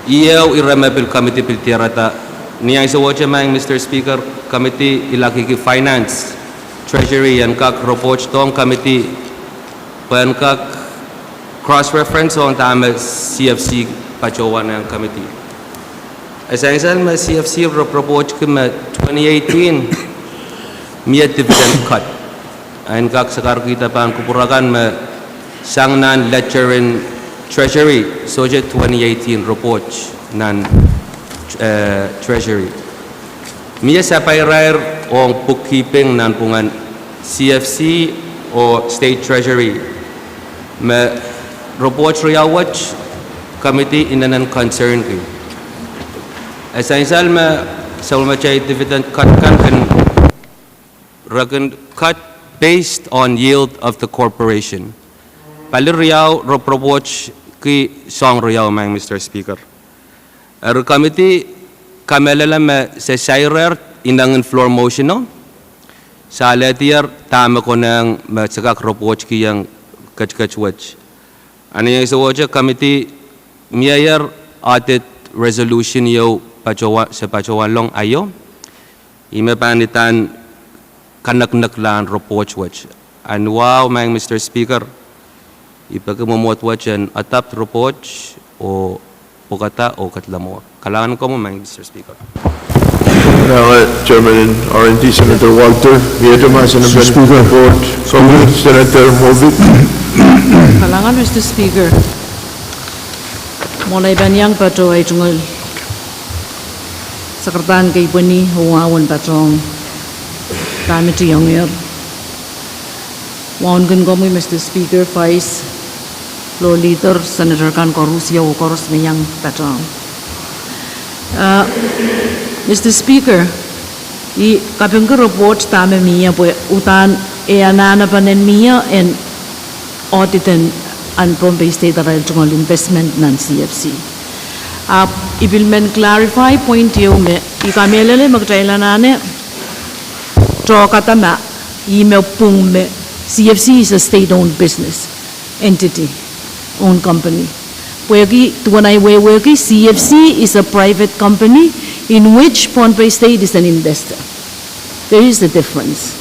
Ieu ire me pil committee pil diarada, ni ansou wet, Madam Mister Speaker, committee ilakiki finance, treasury, en kak report dohng committee, pwe en kak cross reference ong dahme C F C patohwanehng committee. E sansal me C F C rep-, reportki me twenty eighteen mie dividend cut. En kak sakarkihda pahn kupwur akan me sang nan ledger en treasury, sohte twenty eighteen report nan, eh, treasury. Mie sapairair ong bookkeeping nanpwungen C F C oh state treasury me report riau wet committee inenen concernki. E sansal me sapwellimatail dividend cut kan kin, re kin cut based on yield of the corporation. Pali riau rep-, reportki soahng riau, Madam Mister Speaker. Eri committee kamehlele me se sair inengin floor motiono, se alehdier dahme konehng me se kak reportkihong ketiket wet. A ni ansou wet committee mieier audit resolution ieu patohwa-, se patohwanlong aio. Ih me pahn idahn kanekeneklahn report wet. A ni wahu, Madam Mister Speaker, I peki mwomwohd wet en adopt report oh pwukada oh ketilong mwo. Kalahngan komwi, Madam Mister Speaker. Now, uh, Chairman en R and D, Senator Walther, mie mahsen en Speaker. Report. Komwi, Senator Moffitt. Kalahngan, Mister Speaker. Mwohn ei pahn iang patoh ei tungoal sakarada kei pweni oh wahu en patohng dahme kitail iang iang. Wauneki komwi, Mister Speaker, Vice, Floor Leader, Senator kan koaros, oh koaros me iang patohng. Uh, Mister Speaker, I kapingki report dahme mie pwe udahn e anahnepen en mie en audit en Pohnpei State arail tungoal investment nan C F C. Ahpw I pil men clarify point ieu me I kamehlele me kitail anahne tohkada ma ih me pwung me C F C is a state-owned business entity, owned company. Pwehki duwen ei wehwehki, C F C is a private company in which Pohnpei State is an investor. There is a difference.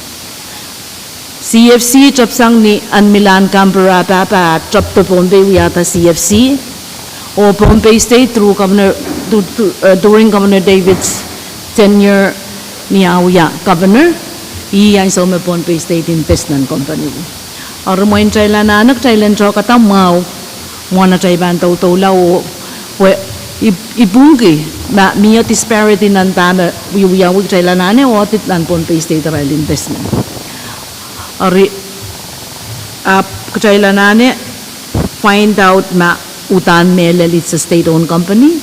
C F C tepsang ni anmilahn Canberra pahpa, tep de Pohnpei wiahda C F C. Oh Pohnpei State through Governor, through, through, uh, during Governor David's tenure, ni ah wia Governor, ih ansou me Pohnpei State invest nan company. Eri mwein kitail anahne kitail en tohkada mwahu mwohn atail pahn doudoula oh, pwe I, I pwungki ma mie disparity nan dahme wiwiawi. Kitail anahne audit nan Pohnpei State arail investment. Eri, ahpw kitail anahne find out ma udahn mehlel it's a state-owned company,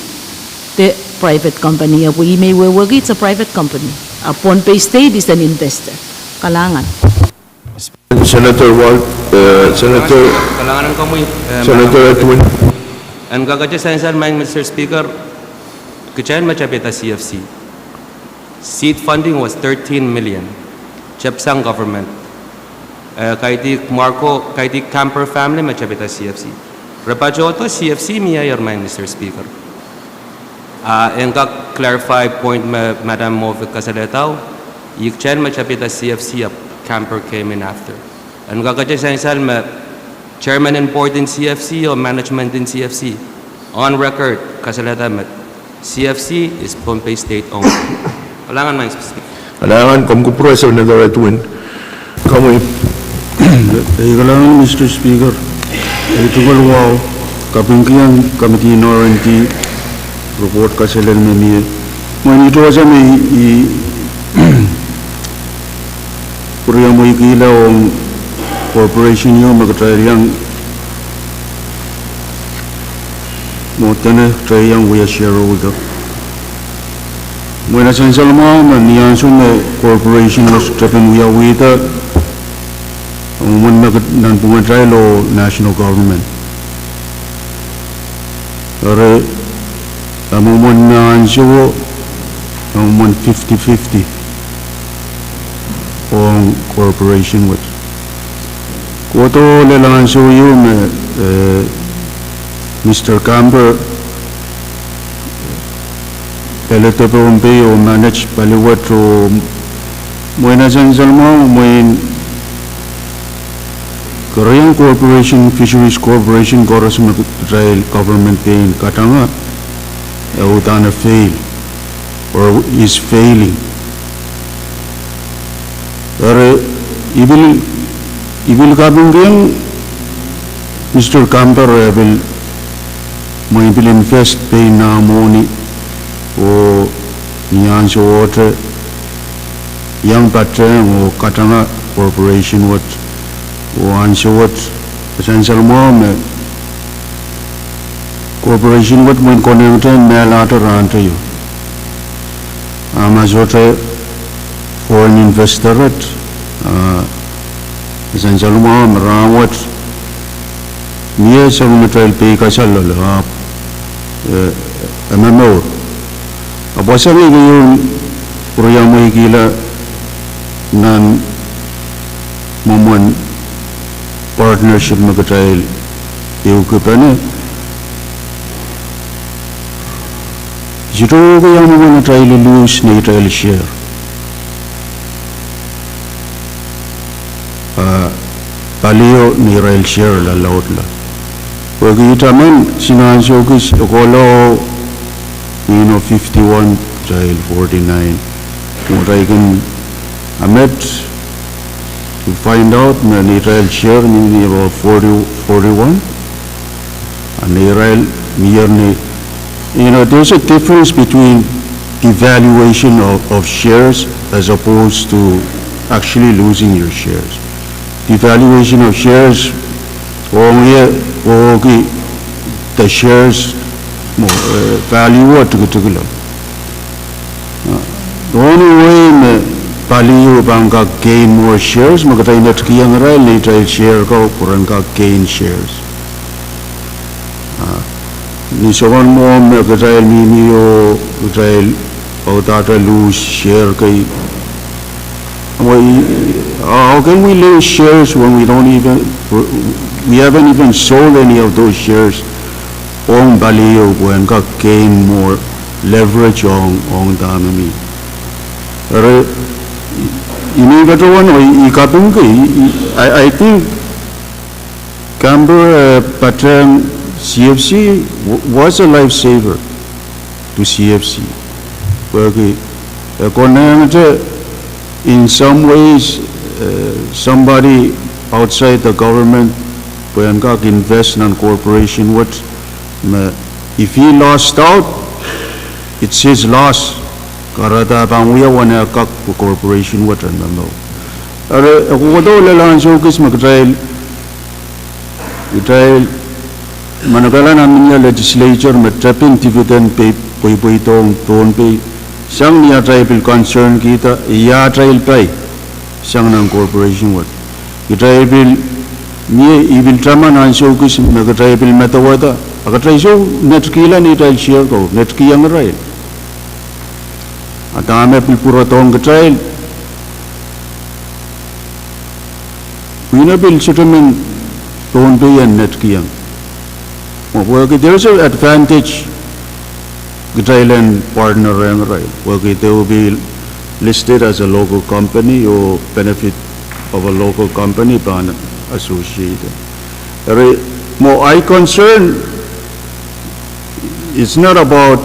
the private company, ahpw ih me I wehwehki it's a private company. Ahpw Pohnpei State is an investor. Kalahngan. Senator Wal-, uh, Senator, kalahngan komwi, eh, Senator Edwin. En kakete sansal, Madam Mister Speaker, kitail me tapihada C F C. Seed funding was thirteen million. tepsang government. Eh, kaidehk Marco, kaidehk Camper family me tepida C F C. Re patohdo C F C mie ehr, Madam Mister Speaker. Ah, en kak clarify point me Madam Moffitt kasalehda, ih kitail me tepida C F C, ahpw Camper came in after. En kakete sansal me chairman en board en C F C oh management en C F C on record kasalehda me C F C is Pohnpei state owned. Kalahngan, Madam Speaker. Kalahngan, komw kupwure Senator Edwin. Komwi. Ei, kalahngan, Mister Speaker. Ei, tungoal wahu, kapingkihong committee en R and D report kaselel me mie. Mwein ih tohto me I, I pwuriamweikihla ong corporation ieu me kitail iang mwo dene kitail iang wia shareholder. Mwein e sansal mwahu me ni ansou me corporation wet tepin wiawihda, mwomwen me nanpwungatail oh national government. Eri, e mwomwen me ansouo, e mwomwen fifty fifty ong corporation wet. Kohdo lel ansou ieu me, eh, Mister Camper peledo Pohnpei oh manage pali wet oh mwein e sansal mwahu mwein keriau corporation, fisheries corporation koaros me kitail government pein kadanga, e uhdahn fail or is failing. Eri, I pil, I pil kapingkihong Mister Camper, e pil, mwein pil invest pein nah mwohni oh ni ansouohte iang patehng oh kadanga corporation wet, oh ansou wet e sansal mwahu me corporation wet mwein konehngte mehlahte rahnteio. A ma sohte foreign investor et, ah, e sansal mwahu me rahnwet mie sang me kitail peikasal loale, ahpw, eh, e momour. Ahpw wasa me I kin pwuriamweikihla nan mwomwen partnership me kitail ehukipene, sohte wehwehki iang mwomwen atail lose neitail share. Ah, palio neirail share lalaudla. Pwehki I taman ni ansou kis e kohla, you know, fifty-one, kitail forty-nine. Mwo kitail kin amet, to find out me neirail share ni, ni about forty, forty-one. A neirail mie ni, you know, there's a difference between devaluation of, of shares as opposed to actually losing your shares. Devaluation of shares, ong ie, ong ie, the shares, mwo, eh, value o tikitikla. Ah, the only way me palio pahn kak gain more shares, me kitail netikihong irail neitail share ko pwe ren kak gain shares. Ah, ni soangen mwo me kitail mihmi oh kitail audaudla lose share kei. Well, how can we lose shares when we don't even, we haven't even sold any of those shares? Ong palio pwe en kak gain more leverage ong, ong dahme mie. Eri, I men patohwan oh I, I kapingki, I, I, I think Camper, eh, patehng C F C w-, was a lifesaver to C F C. Pwehki, eh, konehngte, in some ways, eh, somebody outside the government pwe en kak invest nan corporation wet, me if he lost out, it's his loss. Kahrehda pahn wia uwen eh kak pwe corporation wet en momour. Eri, e kohkohdo lel ansou kis me kitail, kitail manokehla nan mehnia legislature me tepin dividend pei pweipweidohng Pohnpei, sang ni atail pil concern kihda, ia atail pai sang nan corporation wet. Kitail pil, mie I pil taman ansou kis me kitail pil medewehda, a kitail sou netikihla neitail share ko, netikihong irail. A dahme pil pwurodohng kitail, Pwihno pil sohte men Pohnpei en netikihong. Mwo pwehki there is an advantage kitail en partner ong irail. Pwehki they will be listed as a local company or benefit of a local company pahn associate. Eri, mwo ei concern is not about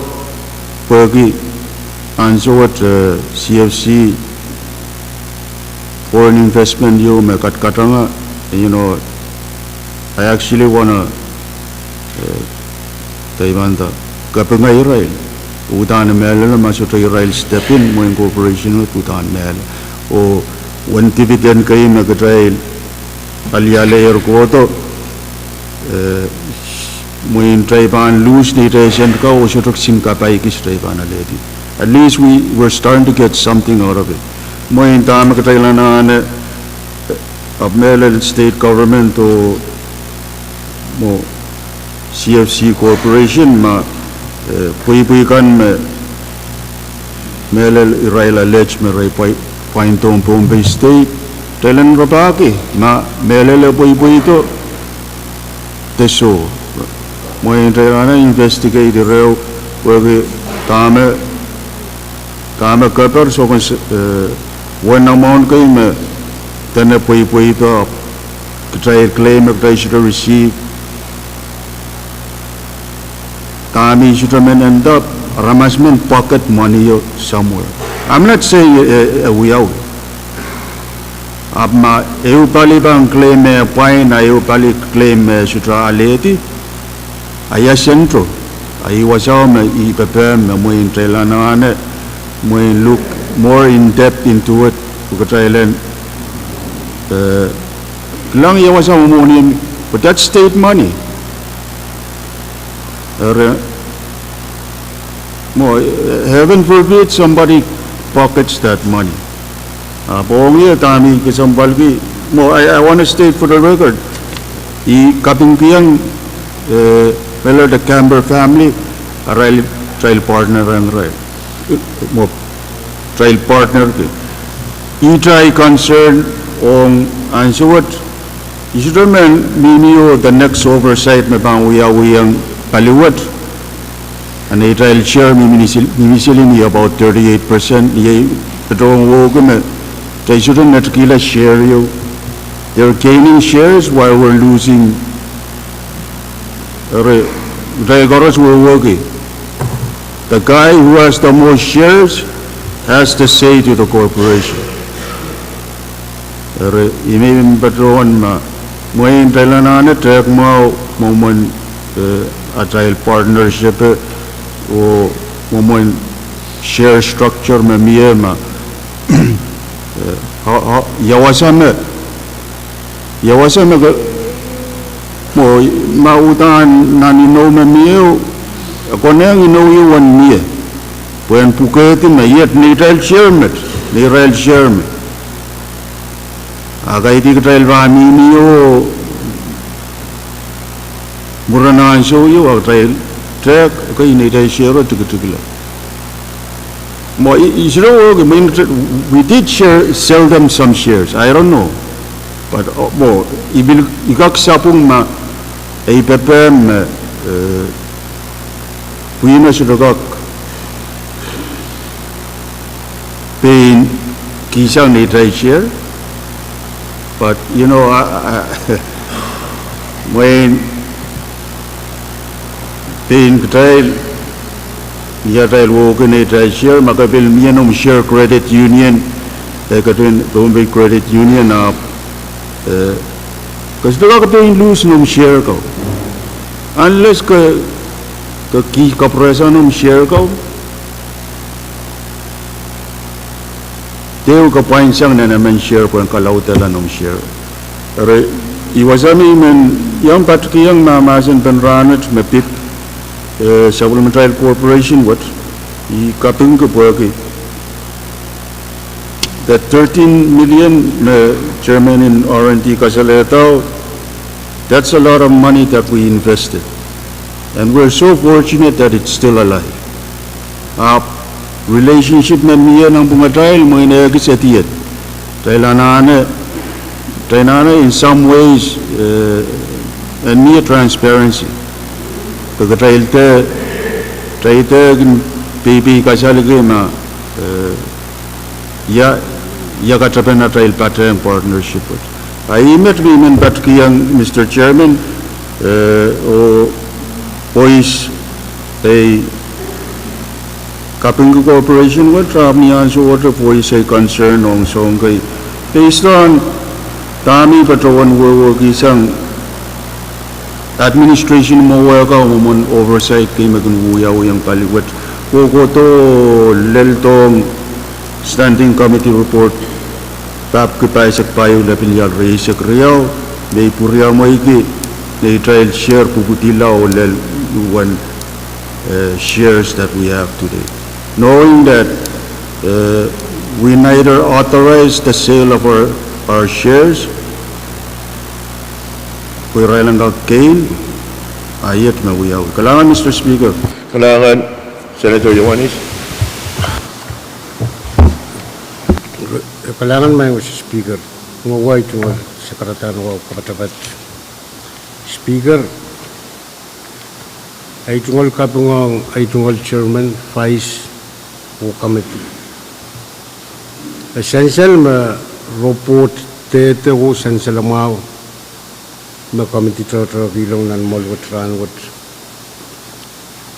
pwehki ansou wet, eh, C F C foreign investment ieu me kadkadanga, you know, I actually wanna, eh, deiwanda, kapinga irail. Udahn mehlelo ma sohte irail step in mwein corporation wet udahn mehlel. Oh uwen dividend kei me kitail alialehr kohdo, eh, mwein kitail pahn lose neitail sent ka oh sohte kisin kapai kis kitail pahn alehdi. At least we were starting to get something out of it. Mwein dahme kitail anahne, eh, ahpw mehlel state government oh mwo C F C corporation ma, eh, pweipwei kan me mehlel irail allege me re pwai-, pwaindohng Pohnpei State, kitail en rapahki ma mehlel e pweipweido de soh. Mwein kitail anahne investigate irail, pwehki dahme, dahme keper sokon s-, eh, uwen amount kei me dene pweipweido, kitail claim me kitail sohte receive. Dahme I sohte men end up, aramas men pocket money ieu somewhere. I'm not saying e, e wiawi. Ahpw ma ehu pali pahn claim me pwain, a ehu pali claim me sohte alehdi, a ia sentro, a ih wasao me I pepehm me mwein kitail anahne, mwein look more in depth into it, pwe kitail en, eh, kilang ia wasa mwohmw, but that's state money. Eri, mwo, eh, heaven forbid somebody pockets that money. Ah, pwe ong ie dahme I kesempwalki, mwo, I, I want to state for the record, I kapingkihong, eh, mehlel the Camper family, arail, kitail partner ong irail. Mwo, kitail partner ki. Ihte ei concern ong ansou wet, I sohte men mihmi oh the next oversight me pahn wiawihong paliwet. A neitail share mihmi sel-, mihmi seli ni about thirty-eight percent, ni ei patohwan wehwehki me kitail sohte netikihla share ieu. They're gaining shares while we're losing. Eri, kitail koaros wehwehki, the guy who has the most shares has the say to the corporation. Eri, I men patohwan ma, mwein kitail anahne tehk mwahu mwomwen, eh, atail partnership, eh, oh mwomwen share structure me mie ma, eh, a, a, ia wasa me, ia wasa me ke, mwo, ma uhdahn nan inou me mie, e konehng inou ieu en mie. Pwe en pwukehdi me iet neitail share met, neirail share met. A kaidehk kitail pahn mihmi oh mwurin ansou ieu a kitail tehk, okay, neitail share tikitikla. Mwo, I, I sohte wehwehki, mwein, we did share, sell them some shares. I don't know. But, oh, mwo, I pil, I kak sapwung ma, ei pepehm me, eh, pwihno sohte kak pein kihsang neitail share. But, you know, I, I, mwein pein kitail, ni atail wehwehki neitail share, ma ke pil mie noumw share credit union, eh, ketin Pohnpei Credit Union, ahpw, eh, ke sohte kak pein lose noumw share ko. Unless ke, ke kih kapwurehsang noumw share ko, dehr ke pwainsang nan emen share pwehn kalaudehla noumw share. Eri, I wasa me I men iang patikihong mahmahsen pen rahnwet me pid, eh, sapwellimatail corporation wet, I kapingki pwehki that thirteen million me chairman en R and D kasalehdo, that's a lot of money that we invested. And we're so fortunate that it's still alive. Ahpw relationship me mie nanpwungatail mwein e kis edied. Kitail anahne Kitail anahne in some ways, eh, en mie transparency. Pwe kitail dehr, kitail dehr kin peipei kasaleki ma, eh, ia, ia katepen atail patehng partnership wet. A ih met me I men patokiong, Mister Chairman, eh, oh voice ei kapingki cooperation wet, ahpw ni ansou wet voice ei concern ong soahng kei. Based on dahme I patohwan wehwehki sang administration me wehwehki mwomwen oversight kei me kin wiawi ong pali wet. Kohkohdo lel dohng standing committee report, pahpwiki pahisek pahieu lepin lial rieisek riau, me I pwuriamweiki neitail share pwupwudila oh lel uwen, uh, shares that we have today. Knowing that, uh, we neither authorize the sale of our, our shares, pwe irail en kak gain, a iet me wiawi. Kalahngan, Mister Speaker. Kalahngan, Senator Iohannis. Kalahngan, Maing Mister Speaker. Ngehi wai tungoal sakaradahn wau kapatapat. Speaker, ei tungoal kaping ong ei tungoal chairman, vice, oh committee. E sansal me report dehde oh sansal mwahu me committee tohtohkilong nan mwoal wet rahnwet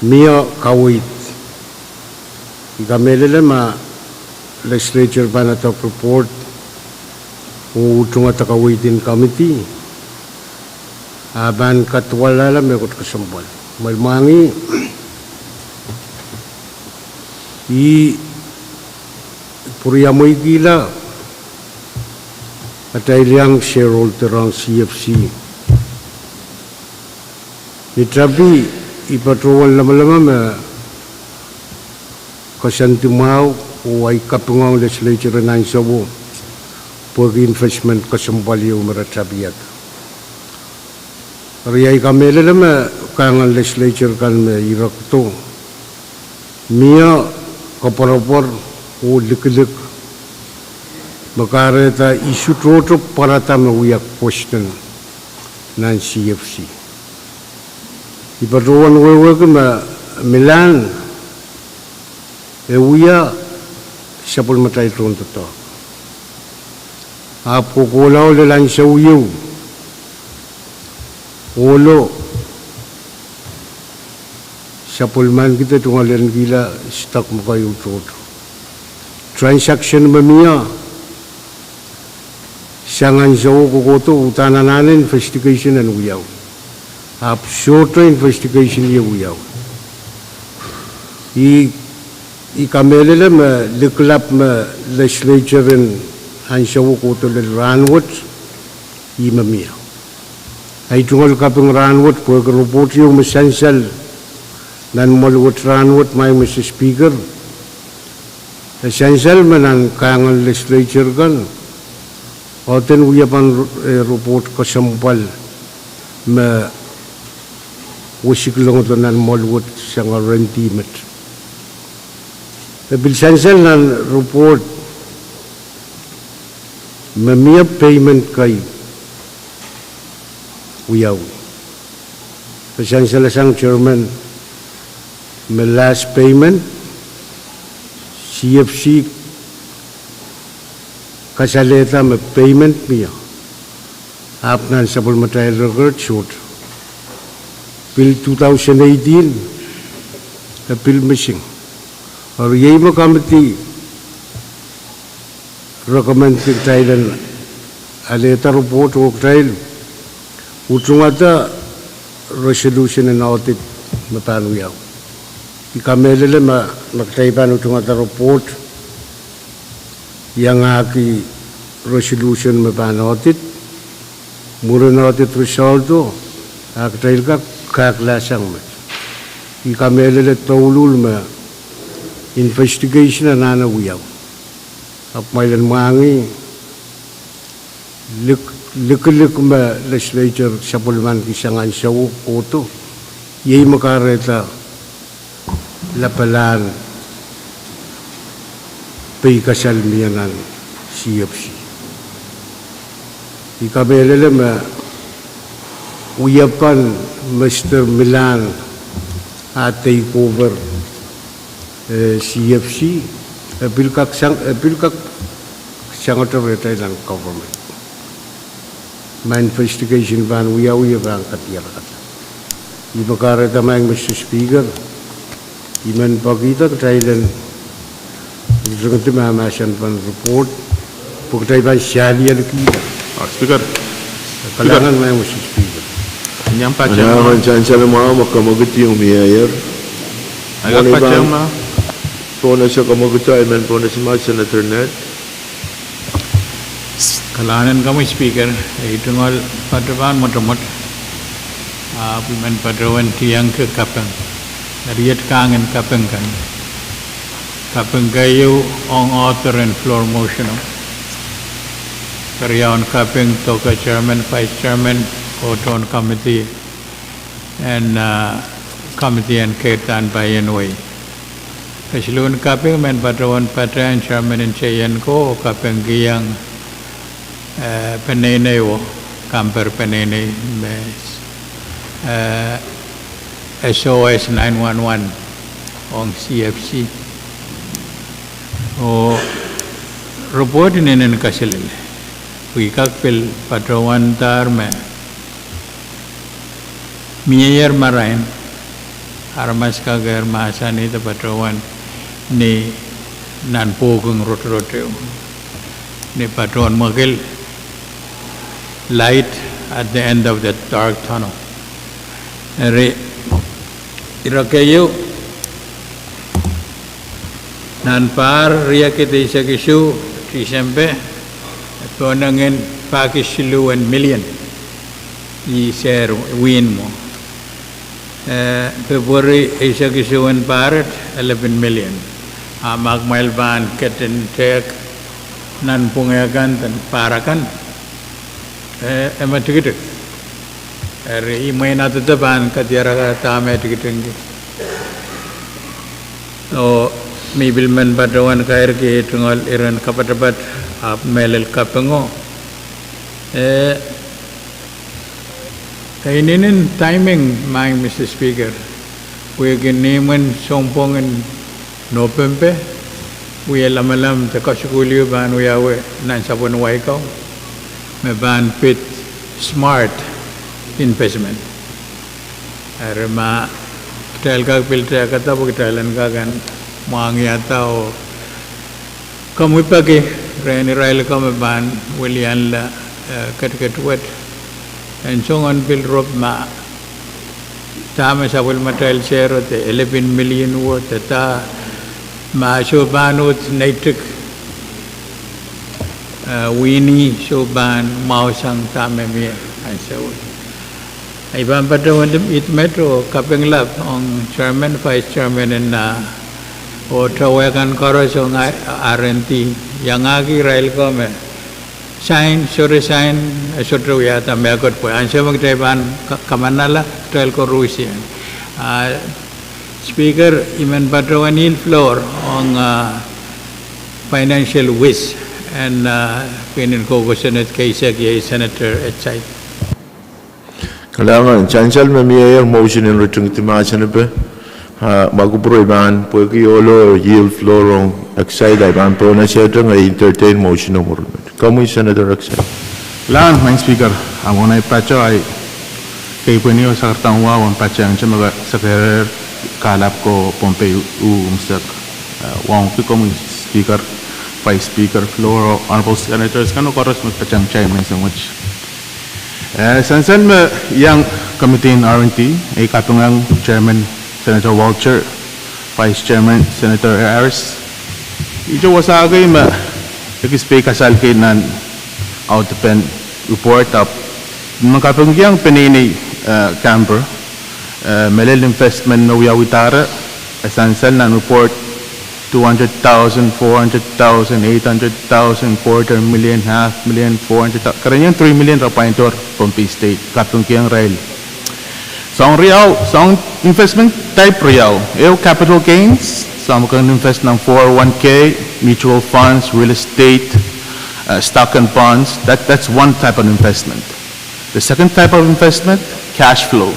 mie kaweid. I kamehlele ma legislature pahn adopt report oh tungada kaweid en committee, a pahn kadwalala mehkot kesempwal. Mwein mwahngih, I pwuriamweikihla atail iang shareholder ong C F C. Ni tapi, I patohwan lamalam me koasoandi mwahu oh ei kaping ong legislature en ansouo pwehki investment kesempwal ieu me re tapihada. Eri ei kamehlele me kaheng en legislature kan me I rongada, mie koapworopwor oh likilik me kahrehda issue tohto pwarada me wia question nan C F C. I patohwan wehwehki me milahn e wia sapwellimatail tohndoadoahk. Ahpw kohkohla lel ansou ieu, ohlo sapwellimankihda tungoal enkihla stock me keieu tohto. Transaction me mie sang ansouo kohkohdo uhdahn anahne investigation en wiawi. Ahpw sohte investigation ieu wiawi. I, I kamehlele me liklap me legislature en ansouo kohdo lel rahnwet, ih me mie. Ei tungoal kaping rahnwet pwehki report ieu me sansal nan mwoal wet rahnwet, Maing Mister Speaker, e sansal me nan kaheng en legislature kan, ohden wia pahn, eh, report kesempwal me wesiklong nan mwoal wet sang rendi met. E pil sansal nan report me mie payment kei wiawi. E sansal sang chairman me last payment, C F C kasalehda me payment mie. Ahpw nan sapwellimatail record sohte. Pil two thousand eighteen, e pil missing. Eri iei me committee recommend kitail en alehda report oh kitail utungada resolution en audit me pahn wiawi. I kamehlele ma, ma kitail pahn utungada report iangahki resolution me pahn audit, mwurin audit result o, a kitail kak, kak lahsang met. I kamehlele douluhl me investigation anahne wiawi. Ahpw ma I len mwahngih, lik-, likilik me legislature sapwellimaniki sang ansouo kohdo, iei me kahrehda lapalahn peikasal mie nan C F C. I kamehlele me wiepen Mister Milan a take over, eh, C F C, e pil kak sang, e pil kak sangete rehtail nan government. Ma investigation pahn wiawi e pahn kadiarkada. I pil kahrehda maing Mister Speaker, I men pekihda kitail en ritengdi mahmahsen pahn report, pwe kitail pahn saliel kihda. Ah, Speaker. Kalahngan maing Mister Speaker. Iang patehng mwahu. Manaman sansal mwahu me kemwekid ieu mieier. Aika patehng mwahu. Pohnese kemwekid, I men pohnese mwahu Senator Ned. Kalahngan en komwi Speaker, e tungoal patohwan mwotomwot, ahpw I men patohwan tiengki kaping. Eri iet kahngen kaping kan. Kaping keieu ong author en floor motion o. Keriaun kaping doke chairman, vice chairman, oh tohn committee en, ah, committee en keirda en paien wehi. Kesiluhn kaping men patohwan patehng chairman en J N ko, oh kapingkihong, eh, peneinei o, Kamper peneinei me, eh, S O S nine one one ong C F C. Oh report inenen kaselel. Pwe I kak pil patohwandahr me mieier marain, aramas kak ehr mahsanih de patohwan ni nan pwuhken rotorot ehu. Ni patohwan mwekid, light at the end of the dark tunnel. Eri, ire keieu, nan pahr riekid eisek isuh Tisempe, pohnangin pahkis siluh en million. I ser win mwo. Eh, Pepweri eisek isuh en pahret, elepin million. A ma kumwail pahn ketin tehk nan pwunge kan, nan pahr akan, eh, e me tikitik. Eri, I mwein adodo pahn kadiarkada dahme e tikitikki. Oh, me I pil men patohwan kairki tungoal iren kapatapat, ahpw mehlel kapingo. Eh, E inenen timing, maing Mister Speaker, pwehki ni imwin sounpwong en Nopempe, wie lamalam de kasukuhl ehu pahn wiawi nan sapwen wai ko, me pahn pid smart investment. Eri ma kitail kak pil tehkada pwe kitail en kak en mwahngiada oh komwi peki rehn irail ko me pahn wilianla, eh, ketiket wet. En soangen pil rop ma dahme sapwellimatail sero de elepin million wet de dah ma soh pahn uhd neitik, eh, wini soh pahn mwahusang dahme mie ansou wet. I pahn patohwan ihte met oh kaping lap ong chairman, vice chairman en, ah, oh towe kan koaros ong R and D, iangahki irail ko me sain, sohte sain, eh, sohte wiahda mehkot pwe ansou me kitail pahn ka-, kamanala, kitail koarusie. Ah, Speaker, I men patohwan yield floor ong, ah, financial wis en, ah, pwihn en koko Senate keisek, iei Senator Excide. Kalahngan, sansal me mieier motion en ritengdi mahsen epe, ah, ma kupwure I pahn pwehki ohlo yield floor ong Excide, I pahn pohnese teng e entertain motion ong mwurin met. Komwi Senator Excide. Kalahngan, maing Speaker, a mwohn ei patoh ahi keipweni oh sakardahn wahu en patehngte me ka-, sekerer kahlap ko Pohnpei uh unsek. Eh, wauneki komwi Speaker, Vice Speaker, floor, oh honorable senators kan oh koaros me patehng kitail menseng wet. Eh, sansal me iang committee en R and D, ei kapinga chairman Senator Walter, vice chairman Senator Harris. Ihte wasa kei me ekis pei kasal kei nan audepen report ahpw me kapingkihong peneinei, eh, Kamper, eh, mehlel investment me wiawidahre, e sansal nan report two hundred thousand, four hundred thousand, eight hundred thousand, quarter million, half million, four hundred thousand, kerenieng three million re pwaindohr Pohnpei State, kapingkihong irail. Soahng riau, soahng investment type riau. Ehu capital gains, soahng me ke invest nan four oh one K, mutual funds, real estate, uh, stock and bonds. That, that's one type of investment. The second type of investment, cash flow.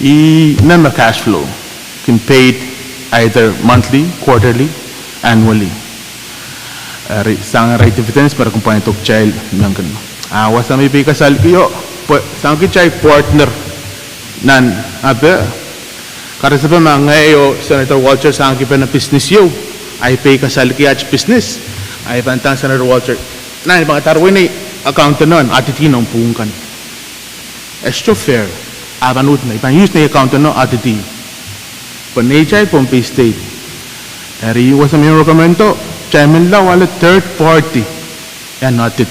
I, member cash flow, kin paid either monthly, quarterly, annually. Eri sang irail dividends me re kin pwain dohkitail mengkin. A wasa me I pei kasalkio, pwe sang kitail partner nan ape, kahrehda ma ngehi oh Senator Walter sang kipena business ieu, ahi pei kasalki aht business, ahi pahn ndahng Senator Walter, nan I pahn kadarwei nei account eno en audit-i noumw pwuhng kan. E sohte fair, a pahn uhd nei, pahn use nei account eno audit-i. Pwe neitail Pohnpei State. Eri wasa me I recommend-o, kitail men lao ale third party en audit.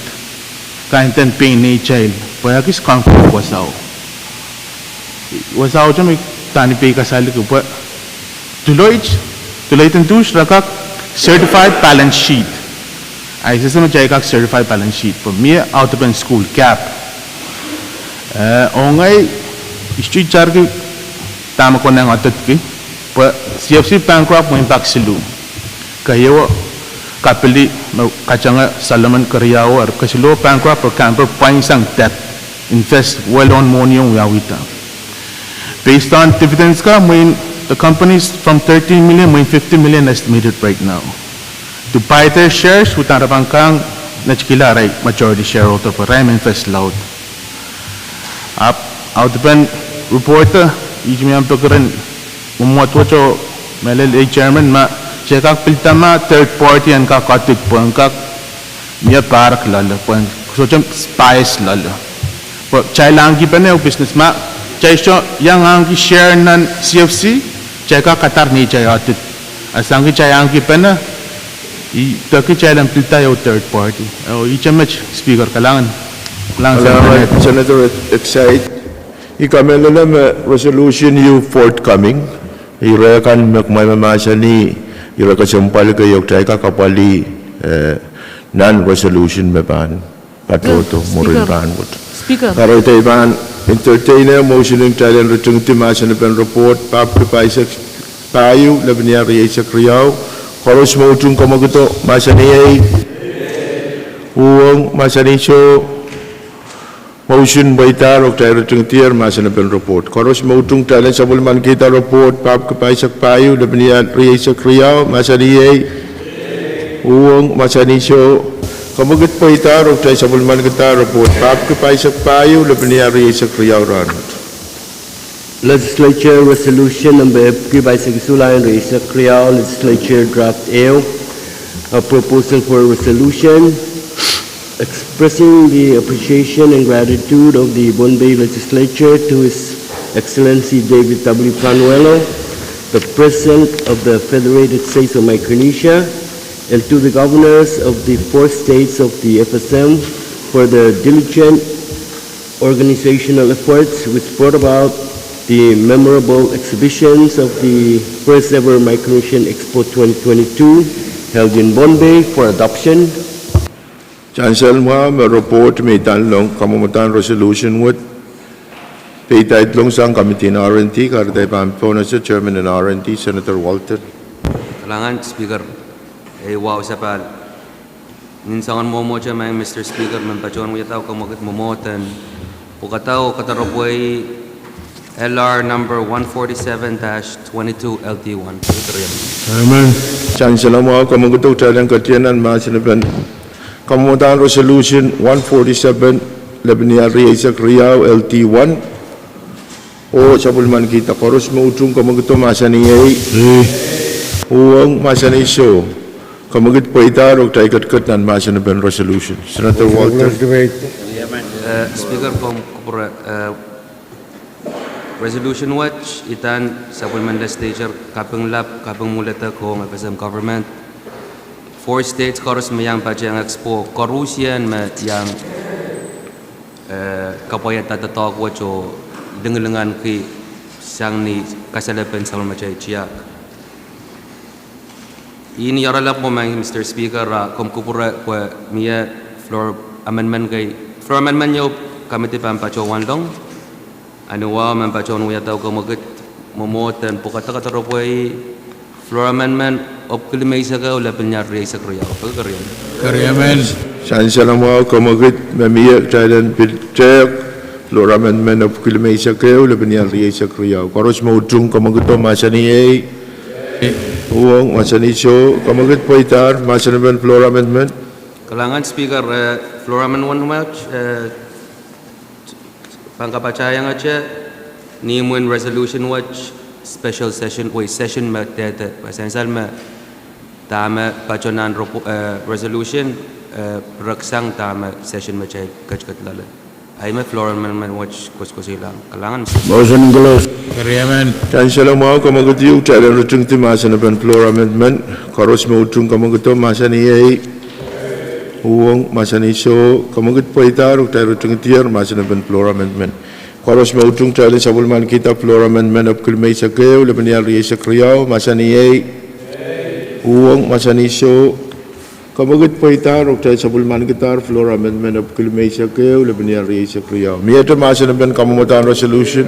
Kaidehn pein neitail, pwe ekis conflict wasao. Wasao te me I pahn pei kasalki pwe Deloitte, Deloitte and Touche re kak certified balance sheet. Ahi sehse me kitail kak certified balance sheet, pwe mie auditor pen sukuhl, gap. Eh, oh ngehi, I sohte itarki dahme konehng audit-ki, pwe C F C bankrupt mwein pak siluh. Keieu, kapili me katange Solomon keriau, eri kesiluh bankrupt, pwe Campbell pwain sang debt, invest uwen mwohni ong wiawihda. Based on dividends ka, mwein the companies from thirteen million, mwein fifty million estimated right now. To buy their shares, uhdahn re pahn kang netikihla arail majority shareholder, pwe irail me invest laud. Ahpw, auditor pen report, ihte me I pahn peki rehn mwomwohd wet oh mehlel ei chairman ma, kitail kak pilda ma third party en kak audit pwe en kak mie pahrek loale, pwe en sohte bias loale. Pwe kitail ahnekipene oh business ma, kitail sohte iang ahneki share nan C F C, kitail kak kadar neitail audit. A sang kitail ahnekipene, I peki kitail en pilda oh third party. Oh, ihte met Speaker, kalahngan. Kalahngan Senator Excite. I kamehlele me resolution ieu forthcoming. Ire kan me kumwail mahsanih, ire kesempwal kei oh kitail kak apwalih, eh, nan resolution me pahn patohdo mwurin rahnwet. Kahrehda I pahn entertain-e motion en kitail en ritingdi mahsen pen report, pahpwiki pahisek pahieu, lepin iar rieisek riau. Koaros me utung kamwekid oh mahsanihei. Uhwong, mahsanih soh. Motion pweidahr oh kitail ritingdier mahsen pen report. Koaros me utung kitail en sapwellimanikihda report, pahpwiki pahisek pahieu, lepin iar rieisek riau, mahsanihei. Uhwong, mahsanih soh. Kamwekid pweidahr oh kitail sapwellimanikihda report, pahpwiki pahisek pahieu, lepin iar rieisek riau rahnwet. Legislature Resolution number epwiki pahisek isuh, lain rieisek riau, Legislature Draft ehu, a proposal for a resolution expressing the appreciation and gratitude of the Pohnpei Legislature to His Excellency David W. Panuelo, the President of the Federated States of Micronesia, and to the governors of the four states of the F S M for their diligent organizational efforts which brought about the memorable exhibitions of the first ever Micronesian Expo twenty twenty-two held in Pohnpei for adoption. Sansal mwahu me report me idanlong kamwomwdahn resolution wet peidaidlong sang committee en R and D, kahrehda I pahn pohnese chairman en R and D, Senator Walter. Kalahngan Speaker, ei wahu sapahl. Nin soangen mwomwohdiso, Mister Speaker, men patohwan wiahda kamwekid mwomwohd en pwukada oh kadarepwei L R number one forty-seven dash twenty-two L T one. Amen. Sansal mwahu, kamwekid oh kitail en ketieu nan mahsen pen kamwomwdahn resolution one forty-seven, lepin iar rieisek riau L T one. Oh sapwellimanikihda. Koaros me utung kamwekid oh mahsanihei. Uhwong, mahsanih soh. Kamwekid pweidahr oh kitail ketiket nan mahsen pen resolution. Senator Walter. Eh, Speaker, komw kupwure, eh, resolution wet idan sapwellimen Legislature kaping lap, kaping mwuledek ong F S M government. Four states koaros me iang patehng Expo, koarusie me iang eh, kapwaiada doadoahk wet oh lingalinganki sang ni kasalepen sapwellimatail tiahk. Ih ni oaralap mwo, Mister Speaker, a komw kupwure pwe mie floor amendment kei, floor amendment ieu committee pahn patohwan long. A ni wahu men patohwan wiahda kamwekid mwomwohd en pwukada kadarepwei floor amendment epwiki limeisek ehu, lepin iar rieisek riau. Peki keriemen. Keriemen. Sansal mwahu, kamwekid me mie, kitail en pil tehk floor amendment epwiki limeisek ehu, lepin iar rieisek riau. Koaros me utung, kamwekido, mahsanih ei. Uhwong, mahsanih soh. Kamwekid pweidahr mahsen en floor amendment. Kalahngan Speaker, eh, floor amendment wet, eh, pahn kapatahieng ete ni imwin resolution wet, special session, wei, session me dehde, pwe sansal me dahme patohwan repo-, eh, resolution, eh, pireksang dahme session me kitail ketiket loale. Ahi me floor amendment wet koasoakoasoiahng. Kalahngan. Motion close. Keriemen. Sansal mwahu, kamwekid ehu, kitail en ritingdi mahsen en floor amendment. Koaros me utung, kamwekido, mahsanih ei. Uhwong, mahsanih soh. Kamwekid pweidahr, oh kitail ritingdier mahsen en floor amendment. Koaros me utung, kitail en sapwellimanikihda floor amendment epwiki limeisek ehu, lepin iar rieisek riau, mahsanih ei. Uhwong, mahsanih soh. Kamwekid pweidahr, oh kitail sapwellimanikidahr floor amendment epwiki limeisek ehu, lepin iar rieisek riau. Miehte mahsen en kamwadahn resolution.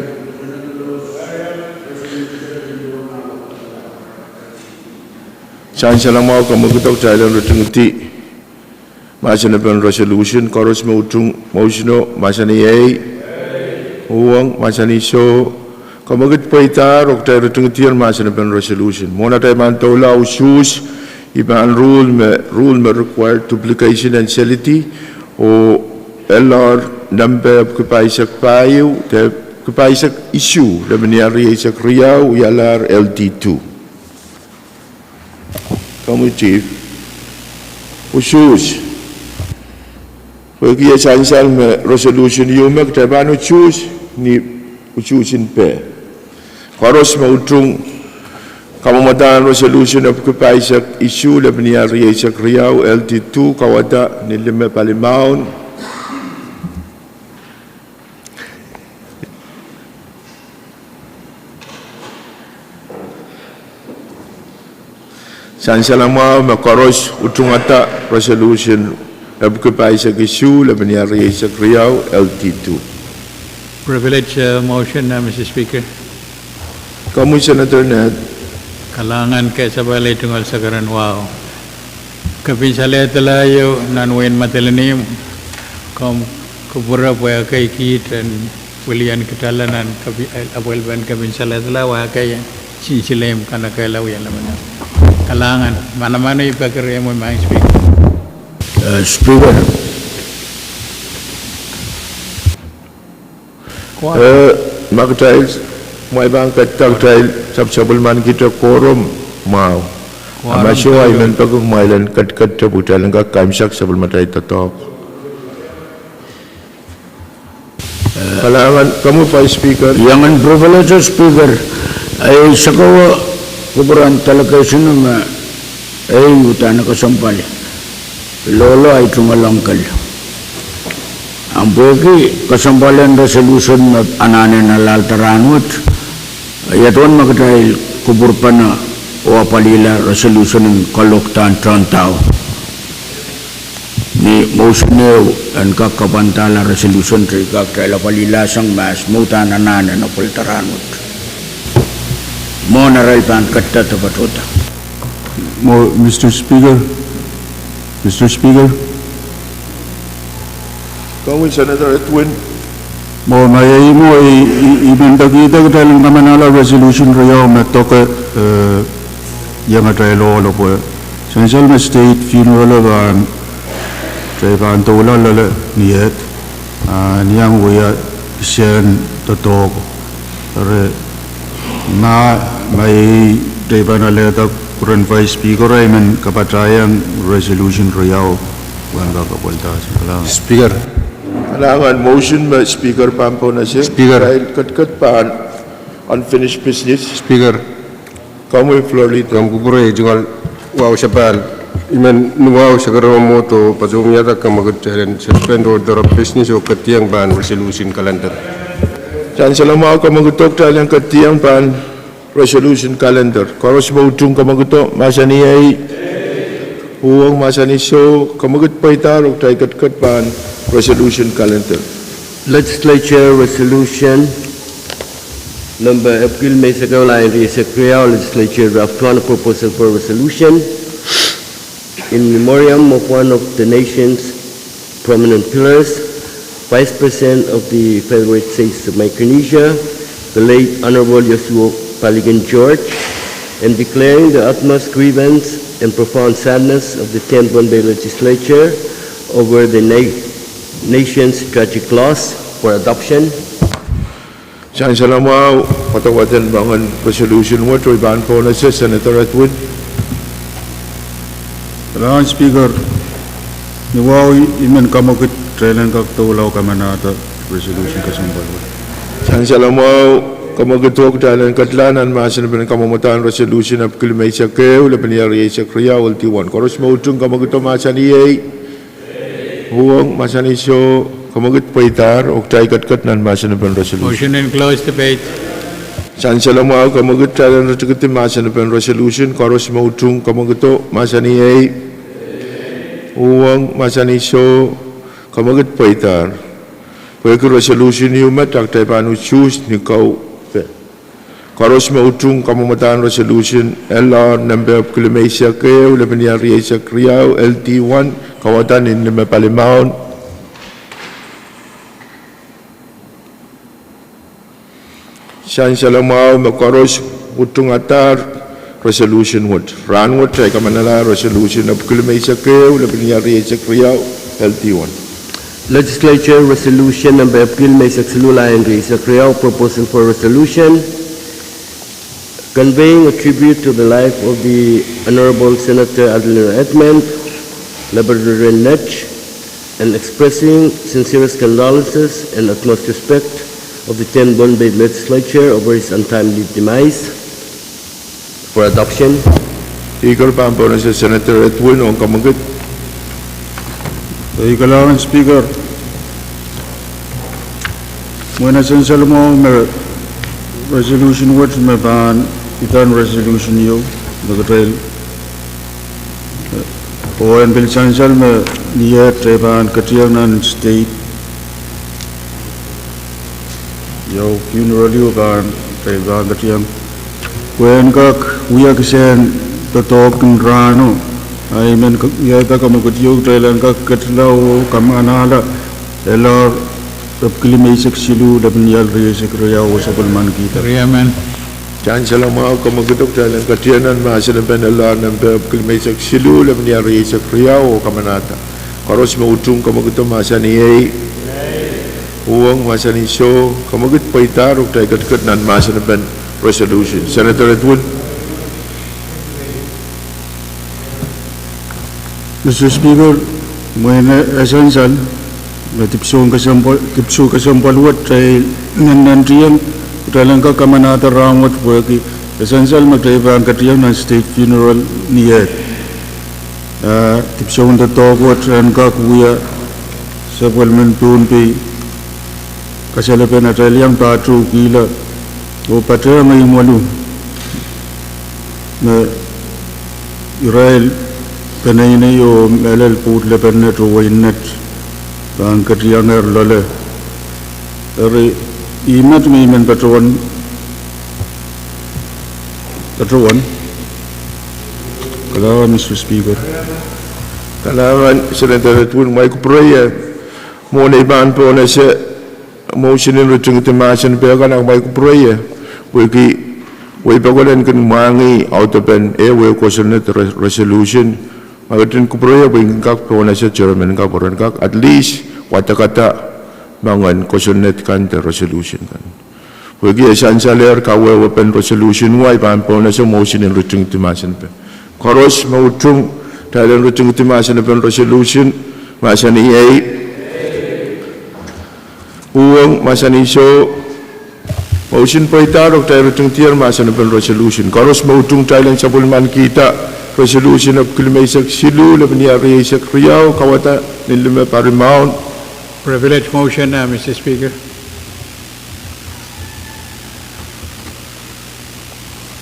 Sansal mwahu, kamwekido, kitail en ritingdi mahsen en resolution. Koaros me utung, motion o, mahsanih ei. Uhwong, mahsanih soh. Kamwekid pweidahr, oh kitail ritingdier mahsen en resolution. Mwohn atail pahn doula usuhs, I pahn rule me, rule me require duplication en selidi, oh LR nempe epwiki pahisek pahieu, de epwiki pahisek isuh, lepin iar rieisek riau, wialahr LD two. Komwi Chief. Usuhs. Pwehki e sansal me resolution ieu me kitail pahn usuhs, ni usuhs en peh. Koaros me utung, kamwadahn resolution epwiki pahisek isuh, lepin iar rieisek riau, LD two, kawada ni lime palimaun. Sansal mwahu me koaros utungada resolution epwiki pahisek isuh, lepin iar rieisek riau, LD two. Privilege, uh, motion, uh, Mister Speaker. Komwi Senator Ned. Kalahngan kesapali tungoal sakaradahn wahu. Kepin salehda ieu nan wehin Madolenihmw, komw kupwure pwe ekei kiht en wilian kitail nan kepi-, eh, apwalipen kepin salehda, wa ekei sinsile me kanekehla wia lamalam. Kalahngan, manaman, I peki rehmw, Madam Speaker. Eh, Speaker. Eh, ma kitail, kumwail pahn ketiket, kitail sapwsapwellimanikihte quorum mwahu. A ma soh, I men peki kumwail en ketiket pwe kitail en kak kaimwisekala sapwellimatail doadoahk. Kalahngan, komwi Vice Speaker. Iangen privilege Speaker, ei sakau kupwuren delegation me ei uhdahn kesempwal. Lohlo ahi tungoal ong kel. Ahpw pwehki kesempwalen resolution me anahne en alahlda rahnwet, ia duwen me kitail kupwurpene oh apwalihla resolution en kalohkdahn tohndau. Ni motion ehu en kak kapwandahla resolution, kitail kak, kitail apwalihla sang mahs me uhdahn anahne en apwalihda rahnwet. Mwohn arail pahn ketiket patohda. Mwo, Mister Speaker. Mister Speaker. Komwi Senator Edwin. Mwo, ma iei mwo, I, I, I men pekihda kitail en kamanahla resolution riau me doke, eh, iang atail ohl pwe sansal me state funeral pahn, kitail pahn doula loale ni ehd, ah, ni iang wia kisehn doadoahk. Eri, ma, ma iei, kitail pahn alehda kupwuren Vice Speaker, I men kapatahieng resolution riau, wen ka kapwalda, kalahngan. Speaker. Kalahngan, motion me Speaker pahn pohnese. Speaker. Kitail ketiket pahn unfinished business. Speaker. Komwi Floor Leader. Komw kupwure, I tungoal wahu sapahl. I men wahu sakaromwodo patohwan wiahda kamwekid kitail en suspend order of business oh ketieng pahn resolution calendar. Sansal mwahu, kamwekido, kitail en ketieng pahn resolution calendar. Koaros me utung, kamwekido, mahsanih ei. Uhwong, mahsanih soh. Kamwekid pweidahr oh kitail ketiket pahn resolution calendar. Legislature Resolution Member Epwiki limeisek ehu, lain rieisek riau, Legislature draft one, proposal for resolution in memoriam of one of the nation's prominent pillars, Vice President of the Federated States of Micronesia, the late Honorable Joshua Balikin George, and declaring the utmost grievance and profound sadness of the tenth Pohnpei Legislature over the na-, nation's tragic loss for adoption. Sansal mwahu, padapadahn moangen resolution wet, oh I pahn pohnese Senator Edwin. Madam Speaker, ni wahu I men kamwekid kitail en kak doula oh kamanahda resolution kesempwal wet. Sansal mwahu, kamwekid oh kitail en ketla nan mahsen en pen kamwomwdahn resolution epwiki limeisek ehu, lepin iar rieisek riau, L D one. Koaros me utung kamwekid oh mahsanih ei. Uhwong, mahsanih soh, kamwekid pweidahr, oh kitail ketiket nan mahsen en pen resolution. Motion in close debate. Sansal mwahu, kamwekid, kitail en ritingidi mahsen en pen resolution, koaros me utung kamwekido mahsanih ei. Uhwong, mahsanih soh, kamwekid pweidahr. Pwehki resolution ieu met, a kitail pahn usuhs ni kaupe. Koaros me utung kamwomwdahn resolution L R nempe epwiki limeisek ehu, lepin iar rieisek riau, L D one, kawada nin lime palimaun. Sansal mwahu me koaros utungadahr resolution wet. Rahnwet kitail kamanala resolution epwiki limeisek ehu, lepin iar rieisek riau, L D one. Legislature resolution nempe epwiki limeisek siluh, lain rieisek riau, proposal for resolution conveying a tribute to the life of the Honorable Senator Adelino Edmond, Labrador Wren Netsch, and expressing sincerest condolences and utmost respect of the tenth Pohnpei Legislature over his untimely demise for adoption. Speaker, pahn pohnese Senator Edwin ong kamwekid. Ei, kalahngan Speaker. Mwein e sansal mwahu me resolution wet me pahn idahn resolution ieu me kitail, oh en pil sansal me ni eh kitail pahn ketiong nan state. Iou funeral ieu pahn, kitail pahn ketiong. Pwe en kak wia kisehn doadoahk en rahno, a I men k-, wiahda kamwekid ieu kitail en kak ketla oh kamanala L R epwiki limeisek siluh, lepin iar rieisek riau, oh sapwellimanikihda. Sansal mwahu, kamwekido, kitail en ketiong nan mahsen en pen L R nempe epwiki limeisek siluh, lepin iar rieisek riau, oh kamanahda. Koaros me utung kamwekido mahsanih ei. Uhwong mahsanih soh, kamwekid pweidahr, oh kitail ketiket nan mahsen en pen resolution. Senator Edwin. Mister Speaker, mwein e sansal me dipwisou kesempwal, dipwisou kesempwal wet kitail nennentiong, kitail en kak kamanahda rahnwet pwehki e sansal me kitail pahn ketiong nan state funeral ni eh. A dipwisou en doadoahk wet en kak wia sapwellimen Pohnpei, kasalepen atail iang pahtoukihla oh patehng imwelu me irail peneinei oh mehlel pwoud lepin net oh wein net pahn ketiangehr loale. Eri, ih met me I men patohwan, patohwan. Kalahngan, Mister Speaker. Kalahngan, Senator Edwin. Mwein kupwure ie, mwohn ei pahn pohnese motion en ritingidi mahsen pehkan, a mwein kupwure ie, pwehki wehi pokon en kin mwahngih audepen ehu kosonned re-, resolution. Ma ketin kupwure ie, pwe I kin kak pohnese chairman kan pwe ren kak at least wadekada moangen kosonned kan de resolution kan. Pwehki e sansalehr kawehwepen resolution wet, I pahn pohnese motion en ritingidi mahsen pehkan. Koaros me utung kitail en ritingidi mahsen en pen resolution, mahsanih ei. Uhwong, mahsanih soh. Motion pweidahr, oh kitail ritingdier mahsen en pen resolution. Koaros me utung kitail en sapwellimanikihda resolution epwiki limeisek siluh, lepin iar rieisek riau, kawada nin lime palimaun. Privilege motion, uh, Mister Speaker.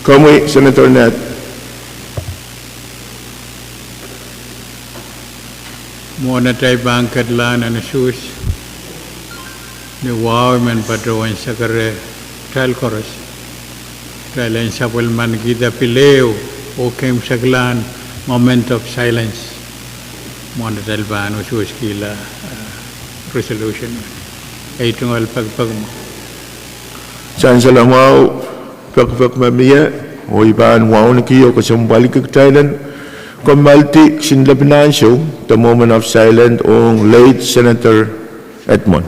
Komwi, Senator Nat. Mwohn atail pahn kedlahng nan usuhs, ni wahu I men patohwan sakare kitail koaros. Kitail en sapwellimanikihda pil ehu oh keimwseklahn moment of silence. Mwohn atail pahn ususkihla, eh, resolution. Ei tungoal pekipek mwo. Sansal mwahu, pekipek me mie, oh I pahn wauneki oh kesempwalki kitail en kommoaldi kisin lepin ansou, the moment of silence ong late Senator Edmund.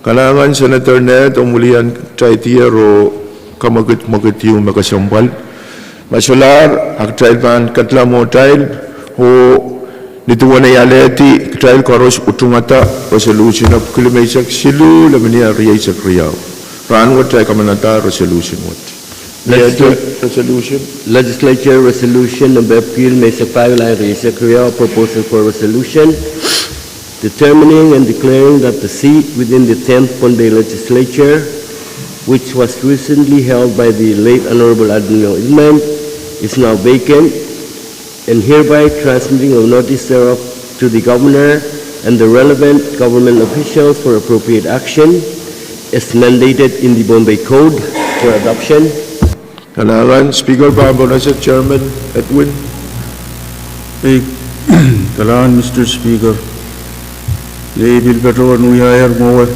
Kalahngan Senator Ned, omw wiliandi oh kamwekid mwekid ieu me kesempwal. Ma solahr, a kitail pahn kedla mwohtail oh nin duwen ei alehdi, kitail koaros utungada resolution epwiki limeisek siluh, lepin ier rieisek riau. Rahnwet kitail kamanada resolution wet. Legisla- Legislature Resolution number epwiki limeisek pahieu, lap rieisek riau, proposal for resolution determining and declaring that the seat within the tenth Pohnpei Legislature, which was recently held by the late Honorable Adelino Edmund, is now vacant, and hereby transmitting of notice thereof to the Governor and the relevant government officials for appropriate action as mandated in the Pohnpei Code for adoption. Kalahngan Speaker, pahn pohnese Chairman Edwin. Ei, kalahngan Mister Speaker. Iei pil patohwan wiahier mwowe.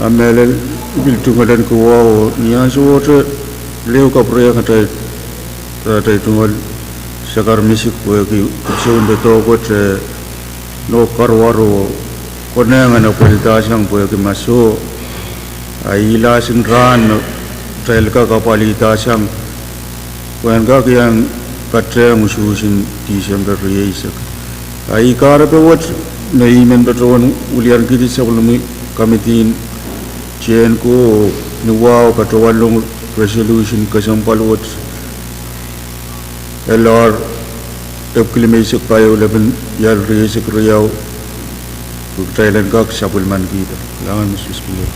A mehlel pil tungoal en kowahu, ni ansowohte leo kapwurehiong atail, atail tungoal sakar misik pwehki soundoadoahk wet, eh, nohk karuwaru, konehng en apwalidahsang pwehki ma soh, a ilasang rahn me kitail kak apwalidahsang, pwehn kak iang patehng usuhs en Tisempe rieisek. A ih kahrepe wet me I men patohwan wilianikihdi sapwellime committee en Tienko ni wahu patohwan long resolution kesempwal wet. L R epwiki limeisek pahieu, lepin ier rieisek riau, kitail en kak sapwellimanikihda. Kalahngan Mister Speaker.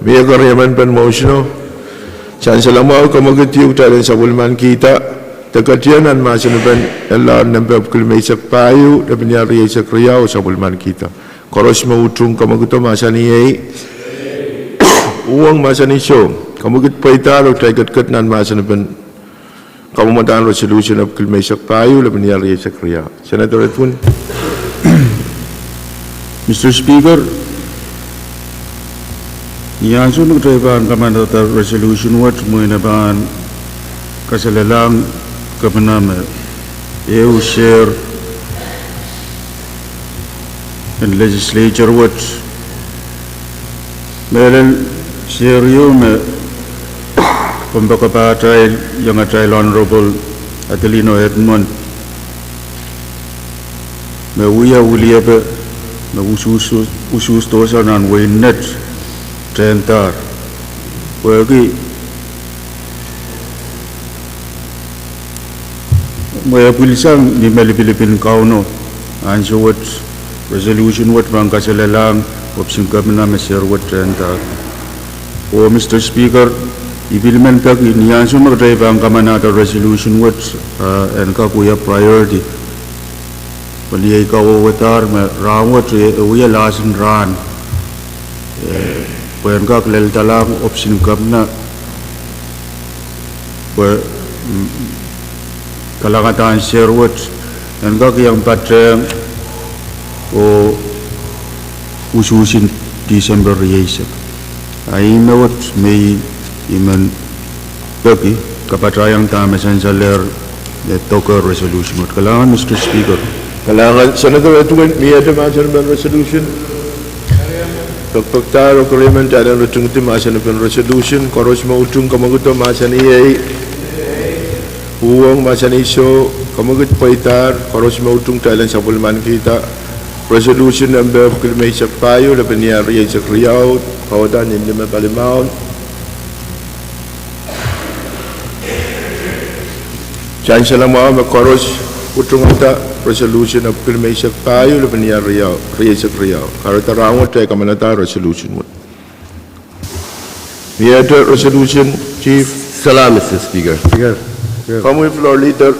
Mie keriemen pen motion o? Sansal mwahu, kamwekid ieu kitail en sapwellimanikihda, de ketien nan mahsen pen L R nempe epwiki limeisek pahieu, lepin ier rieisek riau, sapwellimanikihda. Koaros me utung kamwekid o mahsanih ei. Uhwong mahsanih soh. Kamwekid pweidahr oh kitail ketiket nan mahsen pen kamwomwadahn resolution epwiki limeisek pahieu, lepin ier rieisek riau. Senator Edwin. Mister Speaker, ni ansou me kitail pahn kamanada resolution wet, mwein e pahn kaselelahng Kepina me ehu sehr en legislature wet, mehlel sehr ieu me kompoakepahtail, iangatail Honorable Adelino Edmund, me wia wiliepe me usuhs, usuhsdohsa nan wehin Net tehndahr. Pwehki me e pwilisang ni me lipilipil en Kauno, ansou wet resolution wet pahn kaselelahng ohpis en Kepina me sehr wet tehndahr. Oh Mister Speaker, I pil men peki ni ansou me kitail pahn kamanada resolution wet, ah, en kak wia priority. Pwe ni ei kawehwedahr me rahnwet e wia lahsen rahn, eh, pwehn kak leltalahng ohpis en Kepina pwe, mm, kalangadahn sehr wet en kak iang patehng oh usuhs en Tisempe rieisek. A ih me wet me I men peki, kapatahieng dahme sansalehr me doke resolution wet. Kalahngan Mister Speaker. Kalahngan Senator Edwin, miehte mahsen pen resolution? Pekpekdahr oh keriemen kitail en ritingdi mahsen pen resolution, koaros me utung kamwekid o mahsanih ei. Uhwong mahsanih soh, kamwekid pweidahr, koaros me utung kitail en sapwellimanikihda resolution nempe epwiki limeisek pahieu, lepin ier rieisek riau, pahwada ni nime palimaun. Sansal mwahu me koaros utungada resolution epwiki limeisek pahieu, lepin ier riau, rieisek riau. Kahrehda rahnwet kitail kamanada resolution wet. Mie ete resolution, Chief? Salam, Mister Speaker. Speaker. Speaker. Komwi Floor Leader.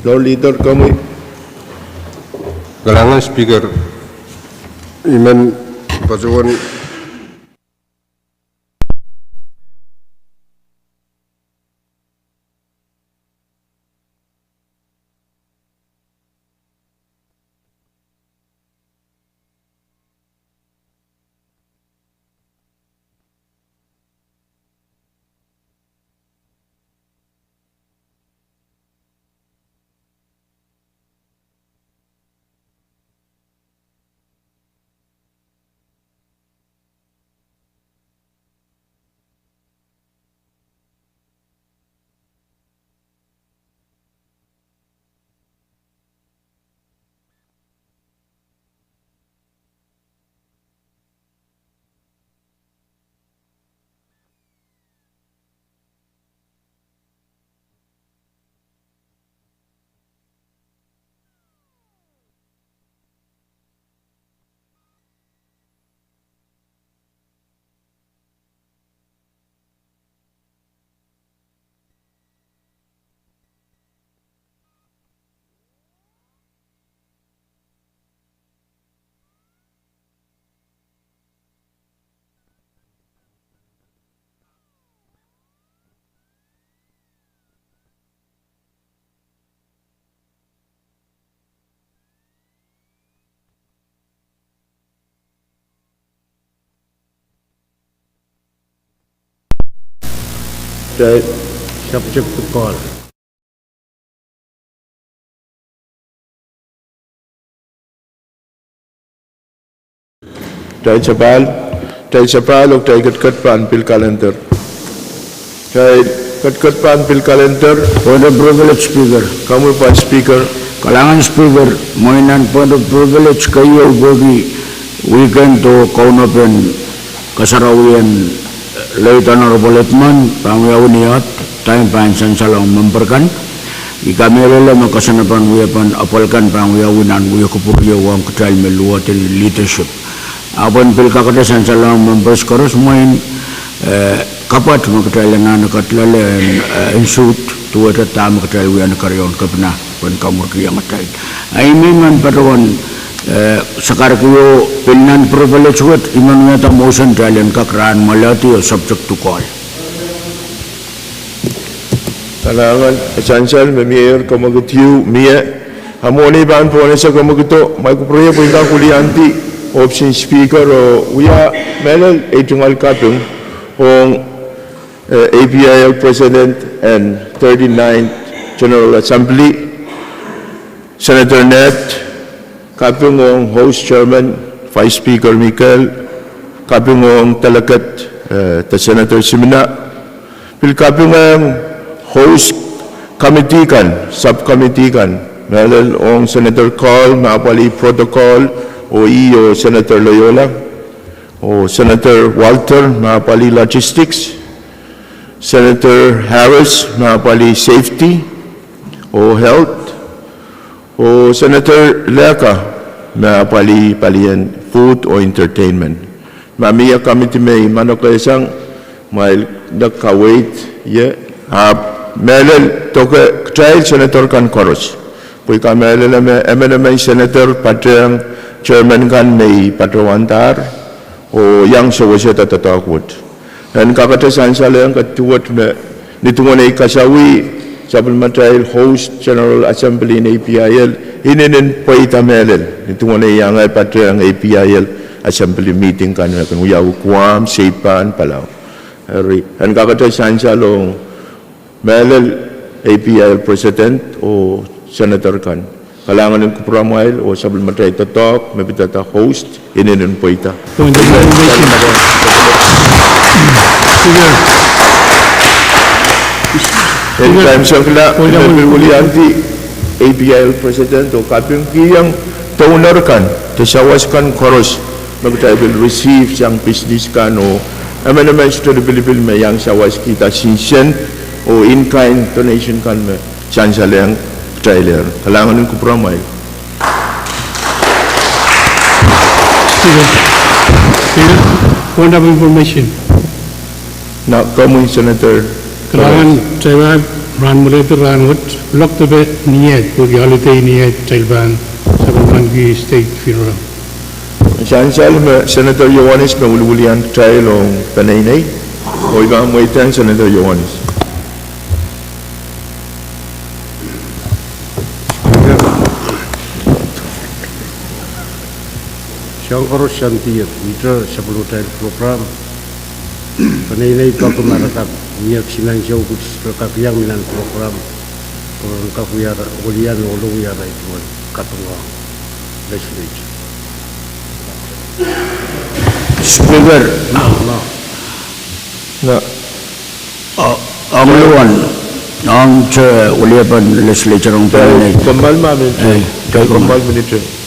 Floor Leader, komwi. Kalahngan Speaker, I men patohwan Kitail subject to call. Kitail sapahl, kitail sapahl oh kitail ketiket pahn pil kalender. Kitail ketiket pahn pil kalender. Point of privilege, Speaker. Komwi Vice Speaker. Kalahngan Speaker, mwein nan point of privilege keieu pwehki weekend oh kaunopen kasarawien Late Honorable Edmund pahn wiawi ni oht, time pahn sansalong member kan. I kamehlele me koasoandi pahn wia pahn apwal kan pahn wiawi nan wia kupwur ieu ong kitail me luwet en leadership. Ahpw en pil kakete sansalong members koaros mwein, eh, kapwat me kitail anahne kat loale en, eh, en suhd duwehte dahme kitail wia ni keriaun kepina pwehn kamwurkihong atail. I men men patohwan, eh, sakarkihdo pil nan privilege wet, I men wiahda motion kitail en kak rahn mwoaledi oh subject to call. Kalahngan, e sansal me mie komwekid ieu mie. A mwohni pahn pohnese komwekido, ma I kupwurie pwe I kak wiliandi ohpis en Speaker oh wia mehlel ei tungoal kaping ong, eh, A P I L President and thirty-ninth General Assembly, Senator Ned, kaping ong host chairman, Vice Speaker Mikel, kaping ong delegate, eh, de Senator Simina, pil kaping ong host committee kan, subcommittee kan, mehlel ong Senator Cole me apwalih protocol, oh ih oh Senator Loyola, oh Senator Walther me apwalih logistics, Senator Harris me apwalih safety oh health, oh Senator Leka me apwalih palien food oh entertainment. Ma mie committee me I manokehsang, ma I lek kaweid ie, ahpw mehlel doke kitail senator kan koaros. Pwe I kamehlele me emenemen senator patehng chairman kan me I patohwandahr, oh iang sewesehda doadoahk wet. En kakete sansalehng ketiket me ni duwen ei kasawih, sapwellimatail host General Assembly en A P I L inenen pweida mehlel ni duwen ei iang patehng A P I L Assembly meeting kan me kin wiawi Guam, Saipan, Palau. Eri, en kakete sansalong mehlel A P I L President oh senator kan. Kalahngan en kupwuramwail oh sapwellimatail doadoahk me pidada host inenen pweida. Point of clarification. Speaker. En Speaker. Time sangla, point of me pil wiliandi A P I L President oh kaping kihong donor kan, de sawas kan koaros me kitail pil receive sang business kan oh emenemen sohte lipilipil me iang sawaskihda sinsent oh in-kind donation kan me sansalehng kitailehr. Kalahngan en kupwuramwail. Speaker. Speaker. Point of information. Na komwi, Senator. Kalahngan, kitail pahn mwalehdi rahn wet, kuloak depe ni ehu, pwehki holiday ni ehu, kitail pahn sapwellimaniki state funeral. Sansal me Senator Iohannis me wiliwilian kitail ong peneinei, oh I pahn mweidehng Senator Iohannis. Soahng koaros sang dier, ihte sapwellimatail program. Peneinei peki ma re kak, ni ekis nan show kut re kak iang mi nan program, re kak wia, welian oh wia arail duwen kaping ong legislature. Speaker. Na. Na. A, ong luan, ong te weliepen legislature ong peneinei. Kommoal ma minit. Eh, kommoal minit.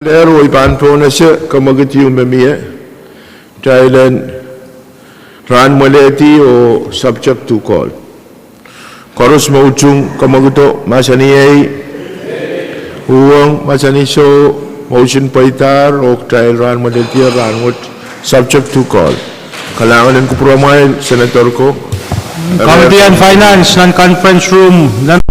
Lehr oh I pahn pohnese kemwekid ieu me mie, kitail en rahnmwelehdi oh subject to call. Koaros me utung kemwekido, mahsanih ei. Uhwong, mahsanih soh. Motion pweidahr oh kitail rahnmwelehdi rahnwet, subject to call. Kalahngan en kupwuramwail, Senator ko. Committee on Finance, nan conference room, nan